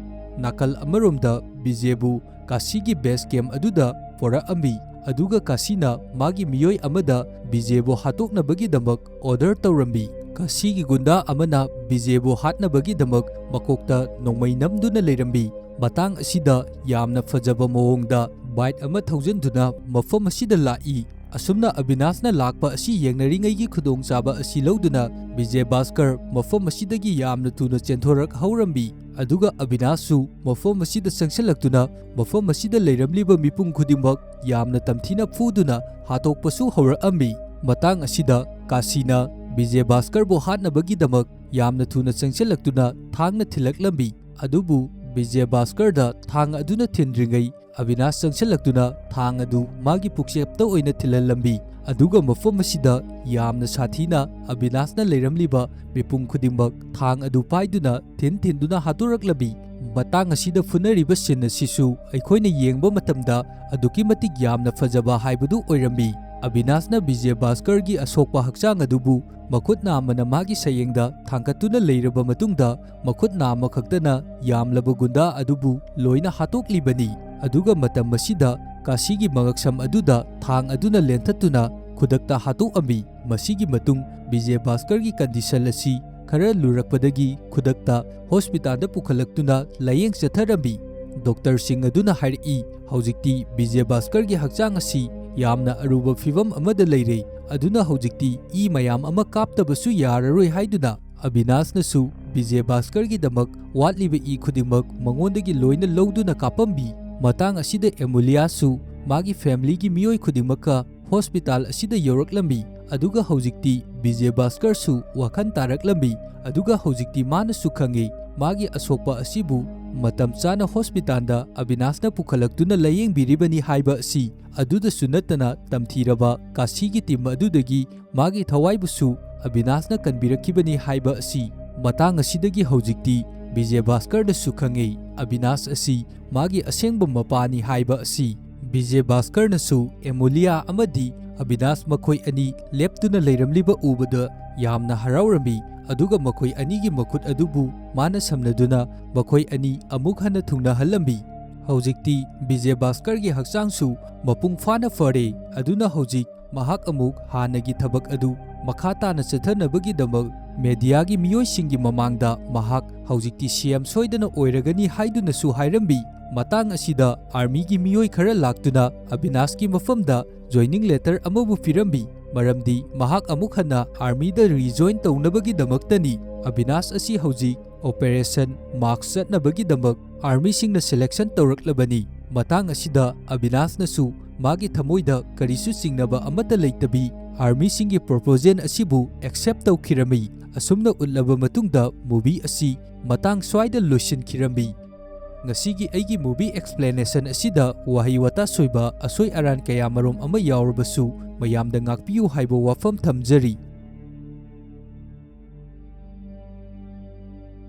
ꯅꯥꯀꯜ ꯑꯃꯔꯣꯝꯗ ꯕꯤꯖꯦꯕꯨ ꯀꯥꯁꯤꯒꯤ base camp ꯑꯗꯨꯗ ꯄꯣꯔꯛꯑꯝꯃꯤ, ꯑꯗꯨꯒ ꯀꯥꯁꯤꯅ ꯃꯥꯒꯤ ꯃꯤꯑꯣꯏ ꯑꯃꯗ ꯕꯤꯖꯦꯕꯨ ꯍꯥꯠꯇꯣꯛꯅꯕꯒꯤꯗꯃꯛ order ꯇꯧꯔꯝꯃꯤ꯫ ꯀꯥꯁꯤꯒꯤ ꯒꯨꯟꯗꯥ ꯑꯃꯅ ꯕꯤꯖꯦꯕꯨ ꯍꯥꯠꯅꯕꯒꯤꯗꯃꯛ ꯃꯀꯣꯛꯇ ꯅꯣꯡꯃꯩ ꯅꯝꯗꯨꯅ ꯂꯩꯔꯝꯃꯤ꯫ ꯃꯇꯥꯡ ꯑꯁꯤꯗ ꯌꯥꯝꯅ ꯐꯖꯕ ꯃꯑꯣꯡꯗ bike ꯑꯃ ꯊꯧꯖꯤꯟꯗꯨꯅ ꯃꯐꯝ ꯑꯁꯤꯗ ꯂꯥꯛꯏ꯫ ꯑꯁꯨꯝꯅ ꯑꯕꯤꯅꯥꯁꯅ ꯂꯥꯛꯄ ꯑꯁꯤ ꯌꯦꯡꯅꯔꯤꯉꯩꯒꯤ ꯈꯨꯗꯣꯡꯆꯥꯕ ꯑꯁꯤ ꯂꯧꯗꯨꯅ ꯕꯤꯖꯦ ꯚꯥꯁꯀꯔ ꯃꯐꯝ ꯑꯁꯤꯗꯒꯤ ꯌꯥꯝꯅ ꯊꯨꯅ ꯆꯦꯟꯊꯣꯔꯛꯍꯧꯔꯝꯃꯤ꯫ ꯑꯗꯨꯒ ꯑꯕꯤꯅꯥꯁꯁꯨ ꯃꯐꯝ ꯑꯁꯤꯗ ꯆꯪꯁꯤꯜꯂꯛꯇꯨꯅ ꯃꯐꯝ ꯑꯁꯤꯗ ꯂꯩꯔꯝꯂꯤꯕ ꯃꯤꯄꯨꯝ ꯈꯨꯗꯤꯡꯃꯛ ꯌꯥꯝꯅ ꯇꯝꯊꯤꯅ ꯐꯨꯗꯨꯅ ꯍꯥꯠꯇꯣꯛꯄꯁꯨ ꯍꯧꯔꯛꯑꯝꯃꯤ꯫ ꯃꯇꯥꯡ ꯑꯁꯤꯗ ꯀꯥꯁꯤꯅ ꯕꯤꯖꯦ ꯚꯥꯁꯀꯔꯕꯨ ꯍꯥꯠꯅꯕꯒꯤꯗꯃꯛ ꯌꯥꯝꯅ ꯊꯨꯅ ꯆꯪꯁꯤꯜꯂꯛꯇꯨꯅ ꯊꯥꯡꯅ ꯊꯤꯜꯂꯛꯂꯝꯃꯤ꯫ ꯑꯗꯨꯕꯨ ꯕꯤꯖꯦ ꯚꯥꯁꯀꯔꯗ ꯊꯥꯡ ꯑꯗꯨꯅ ꯊꯤꯟꯗ꯭ꯔꯤꯉꯩ ꯑꯕꯤꯅꯥꯁ ꯆꯪꯁꯤꯜꯂꯛꯇꯨꯅ ꯊꯥꯡ ꯑꯗꯨ ꯃꯥꯒꯤ ꯄꯨꯛꯆꯦꯞꯇ ꯑꯣꯏꯅ ꯊꯤꯜꯍꯜꯂꯝꯃꯤ꯫ ꯑꯗꯨꯒ ꯃꯐꯝ ꯑꯁꯤꯗ ꯌꯥꯝꯅ ꯁꯥꯊꯤꯅ ꯑꯕꯤꯅꯥꯁꯅ ꯂꯩꯔꯝꯂꯤꯕ ꯃꯤꯄꯨꯝ ꯈꯨꯗꯤꯡꯃꯛ ꯊꯥꯡ ꯑꯗꯨ ꯄꯥꯏꯗꯨꯅ ꯊꯤꯟ ꯊꯤꯟꯗꯨꯅ ꯍꯥꯠꯇꯣꯔꯛꯂꯝꯃꯤ꯫ ꯃꯇꯥꯡ ꯑꯁꯤꯗ ꯐꯨꯅꯔꯤꯕ scene ꯑꯁꯤꯁꯨ ꯑꯩꯈꯣꯏꯅ ꯌꯦꯡꯕ ꯃꯇꯝꯗ ꯑꯗꯨꯛꯀꯤ ꯃꯇꯤꯛ ꯌꯥꯝꯅ ꯐꯖꯕ ꯍꯥꯏꯕꯗꯨ ꯑꯣꯏꯔꯝꯃꯤ꯫ ꯑꯕꯤꯅꯥꯁꯅ ꯕꯤꯖꯦ ꯚꯥꯁꯀꯔꯒꯤ ꯑꯁꯣꯛꯄ ꯍꯛꯆꯥꯡ ꯑꯗꯨꯕꯨ ꯃꯈꯨꯠ ꯅꯥꯝꯃꯅ ꯃꯥꯒꯤ ꯁꯌꯦꯡꯗ ꯊꯥꯡꯒꯠꯇꯨꯅ ꯂꯩꯔꯕ ꯃꯇꯨꯡꯗ, ꯃꯈꯨꯠ ꯅꯥꯝꯃ ꯈꯛꯇꯅ ꯌꯥꯝꯂꯕ ꯒꯨꯟꯗꯥ ꯑꯗꯨꯕꯨ ꯂꯣꯏꯅ ꯍꯥꯠꯇꯣꯛꯂꯤꯕꯅꯤ꯫ ꯑꯗꯨꯒ ꯃꯇꯝ ꯑꯁꯤꯗ ꯀꯥꯁꯤꯒꯤ ꯃꯉꯛꯁꯝ ꯑꯗꯨꯗ ꯊꯥꯡ ꯑꯗꯨꯅ ꯂꯦꯟꯊꯠꯇꯨꯅ ꯈꯨꯗꯛꯇ ꯍꯥꯠꯇꯣꯛꯑꯝꯃꯤ꯫ ꯃꯁꯤꯒꯤ ꯃꯇꯨꯡ ꯕꯤꯖꯦ ꯚꯥꯁꯀꯔꯒꯤ ꯀꯟꯗꯤꯁꯟ ꯑꯁꯤ ꯈꯔ ꯂꯨꯔꯛꯄꯗꯒꯤ ꯈꯨꯗꯛꯇ ꯍꯣꯁꯄꯤꯇꯥꯜꯗ ꯄꯨꯈꯠꯂꯛꯇꯨꯅ ꯂꯥꯌꯦꯡ ꯆꯠꯊꯔꯝꯃꯤ꯫ ꯗꯣꯛꯇꯔꯁꯤꯡ ꯑꯗꯨꯅ ꯍꯥꯏꯔꯛꯏ, ꯍꯧꯖꯤꯛꯇꯤ ꯕꯤꯖꯦ ꯚꯥꯁꯀꯔꯒꯤ ꯍꯛꯆꯥꯡ ꯑꯁꯤ ꯌꯥꯝꯅ ꯑꯔꯨꯕ ꯐꯤꯚꯝ ꯑꯃꯗ ꯂꯩꯔꯦ, ꯑꯗꯨꯅ ꯍꯧꯖꯤꯛꯇꯤ ꯏ ꯃꯌꯥꯝ ꯑꯃ ꯀꯥꯞꯇꯕꯁꯨ ꯌꯥꯔꯔꯣꯏ ꯍꯥꯏꯗꯨꯅ ꯑꯕꯤꯅꯥꯁꯅꯁꯨ ꯕꯤꯖꯦ ꯚꯥꯁꯀꯔꯒꯤꯗꯃꯛ ꯋꯥꯠꯂꯤꯕ ꯏ ꯈꯨꯗꯤꯡꯃꯛ ꯃꯉꯣꯟꯗꯒꯤ ꯂꯣꯏꯅ ꯂꯧꯗꯨꯅ ꯀꯥꯞꯄꯝꯃꯤ꯫ ꯃꯇꯥꯡ ꯑꯁꯤꯗ ꯑꯦꯃꯨꯂꯤꯌꯥꯁꯨ ꯃꯥꯒꯤ ꯐꯦꯃꯤꯂꯤꯒꯤ ꯃꯤꯑꯣꯏ ꯈꯨꯗꯤꯡꯃꯛꯀ ꯍꯣꯁꯄꯤꯇꯥꯜ ꯑꯁꯤꯗ ꯌꯧꯔꯛꯂꯝꯃꯤ꯫ ꯑꯗꯨꯒ ꯍꯧꯖꯤꯛꯇꯤ ꯕꯤꯖꯦ ꯚꯥꯁꯀꯔꯁꯨ ꯋꯥꯈꯜ ꯇꯥꯔꯛꯂꯝꯃꯤ꯫ ꯑꯗꯨꯒ ꯍꯧꯖꯤꯛꯇꯤ ꯃꯥꯅꯁꯨ ꯈꯪꯉꯤ, ꯃꯥꯒꯤ ꯑꯁꯣꯛꯄ ꯑꯁꯤꯕꯨ ꯃꯇꯝ ꯆꯥꯅ ꯍꯣꯁꯄꯤꯇꯥꯜꯗ ꯑꯕꯤꯅꯥꯁꯅ ꯄꯨꯈꯠꯂꯛꯇꯨꯅ ꯂꯥꯌꯦꯡꯕꯤꯔꯤꯕꯅꯤ ꯍꯥꯏꯕ ꯑꯁꯤ꯫ ꯑꯗꯨꯗꯁꯨ ꯅꯠꯇꯅ, ꯇꯝꯊꯤꯔꯕ ꯀꯥꯁꯤꯒꯤ ꯇꯤꯝ ꯑꯗꯨꯗꯒꯤ ꯃꯥꯒꯤ ꯊꯋꯥꯏꯕꯨꯁꯨ ꯑꯕꯤꯅꯥꯁꯅ ꯀꯟꯕꯤꯔꯛꯈꯤꯕꯅꯤ ꯍꯥꯏꯕ ꯑꯁꯤ꯫ ꯃꯇꯥꯡ ꯑꯁꯤꯗꯒꯤ ꯍꯧꯖꯤꯛꯇꯤ ꯕꯤꯖꯦ ꯚꯥꯁꯀꯔꯅꯁꯨ ꯈꯪꯉꯤ, ꯑꯕꯤꯅꯥꯁ ꯑꯁꯤ ꯃꯥꯒꯤ ꯑꯁꯦꯡꯕ ꯃꯄꯥꯅꯤ ꯍꯥꯏꯕ ꯑꯁꯤ꯫ ꯕꯤꯖꯦ ꯚꯥꯁꯀꯔꯅꯁꯨ ꯑꯦꯃꯣꯂꯤꯌꯥ ꯑꯃꯗꯤ ꯑꯕꯤꯅꯥꯁ ꯃꯈꯣꯏ ꯑꯅꯤ ꯂꯦꯞꯇꯨꯅ ꯂꯩꯔꯝꯂꯤꯕ ꯎꯕꯗ ꯌꯥꯝꯅ ꯍꯔꯥꯎꯔꯝꯃꯤ, ꯑꯗꯨꯒ ꯃꯈꯣꯏ ꯑꯅꯤꯒꯤ ꯃꯈꯨꯠ ꯑꯗꯨꯕꯨ ꯃꯥꯅ ꯁꯝꯅꯗꯨꯅ ꯃꯈꯣꯏ ꯑꯅꯤ ꯑꯃꯨꯛ ꯍꯟꯅ ꯊꯨꯡꯅꯍꯜꯂꯝꯃꯤ꯫ ꯍꯧꯖꯤꯛꯇꯤ ꯕꯤꯖꯦ ꯚꯥꯁꯀꯔꯒꯤ ꯍꯛꯆꯥꯡꯁꯨ ꯃꯄꯨꯡ ꯐꯥꯅ ꯐꯔꯦ, ꯑꯗꯨꯅ ꯍꯧꯖꯤꯛ ꯃꯍꯥꯛ ꯑꯃꯨꯛ ꯍꯥꯟꯅꯒꯤ ꯊꯕꯛ ꯑꯗꯨ ꯃꯈꯥ ꯇꯥꯅ ꯆꯠꯊꯅꯕꯒꯤꯗꯃꯛ ꯃꯦꯗꯤꯌꯥꯒꯤ ꯃꯤꯑꯣꯏꯁꯤꯡꯒꯤ ꯃꯃꯥꯡꯗ ꯃꯍꯥꯛ ꯍꯧꯖꯤꯛꯇꯤ ꯁꯤ ꯑꯦꯝ ꯁꯣꯏꯗꯅ ꯑꯣꯏꯔꯒꯅꯤ ꯍꯥꯏꯗꯨꯅꯁꯨ ꯍꯥꯏꯔꯝꯃꯤ꯫ ꯃꯇꯥꯡ ꯑꯁꯤꯗ ꯑꯥꯔꯃꯤꯒꯤ ꯃꯤꯑꯣꯏ ꯈꯔ ꯂꯥꯛꯇꯨꯅ ꯑꯕꯤꯅꯥꯁꯀꯤ ꯃꯐꯝꯗ ꯖꯣꯏꯅꯤꯡ ꯂꯦꯇꯔ ꯑꯃꯕꯨ ꯄꯤꯔꯝꯃꯤ, ꯃꯔꯝꯗꯤ ꯃꯍꯥꯛ ꯑꯃꯨꯛ ꯍꯟꯅ ꯑꯥꯔꯃꯤꯗ ꯔꯤꯖꯣꯏꯟ ꯇꯧꯅꯕꯒꯤꯗꯃꯛꯇꯅꯤ꯫ ꯑꯕꯤꯅꯥꯁ ꯑꯁꯤ ꯍꯧꯖꯤꯛ ꯑꯣꯄꯔꯦꯁꯟ ꯃꯥꯔꯛꯁ ꯆꯠꯅꯕꯒꯤꯗꯃꯛ ꯑꯥꯔꯃꯤꯁꯤꯡꯅ ꯁꯦꯂꯦꯛꯁꯟ ꯇꯧꯔꯛꯂꯕꯅꯤ꯫ ꯃꯇꯥꯡ ꯑꯁꯤꯗ ꯑꯕꯤꯅꯥꯁꯅꯁꯨ ꯃꯥꯒꯤ ꯊꯃꯣꯏꯗ ꯀꯔꯤꯁꯨ ꯆꯤꯡꯅꯕ ꯑꯃꯠꯇ ꯂꯩꯇꯕꯤ ꯑꯥꯔꯃꯤꯁꯤꯡꯒꯤ ꯄ꯭ꯔꯣꯄꯣꯖꯦꯜ ꯑꯁꯤꯕꯨ ꯑꯦꯛꯁꯦꯞ ꯇꯧꯈꯤꯔꯝꯃꯤ꯫ ꯑꯁꯨꯝꯅ ꯎꯠꯂꯕ ꯃꯇꯨꯡꯗ ꯃꯨꯚꯤ ꯑꯁꯤ ꯃꯇꯥꯡ ꯁ꯭ꯋꯥꯏꯗ ꯂꯣꯏꯁꯤꯟꯈꯤꯔꯝꯃꯤ꯫ ꯉꯁꯤꯒꯤ ꯑꯩꯒꯤ ꯃꯨꯚꯤ ꯑꯦꯛꯁꯄ꯭ꯂꯦꯅꯦꯁꯟ ꯑꯁꯤꯗ ꯋꯥꯍꯩ ꯋꯥꯇꯥ ꯁꯣꯏꯕ, ꯑꯁꯣꯏ ꯑꯔꯥꯟ ꯀꯌꯥꯃꯔꯨꯝ ꯑꯃ ꯌꯥꯎꯔꯕꯁꯨ ꯃꯌꯥꯝꯗ ꯉꯥꯛꯄꯤꯌꯨ ꯍꯥꯏꯕ ꯋꯥꯐꯝ ꯊꯝꯖꯔꯤ꯫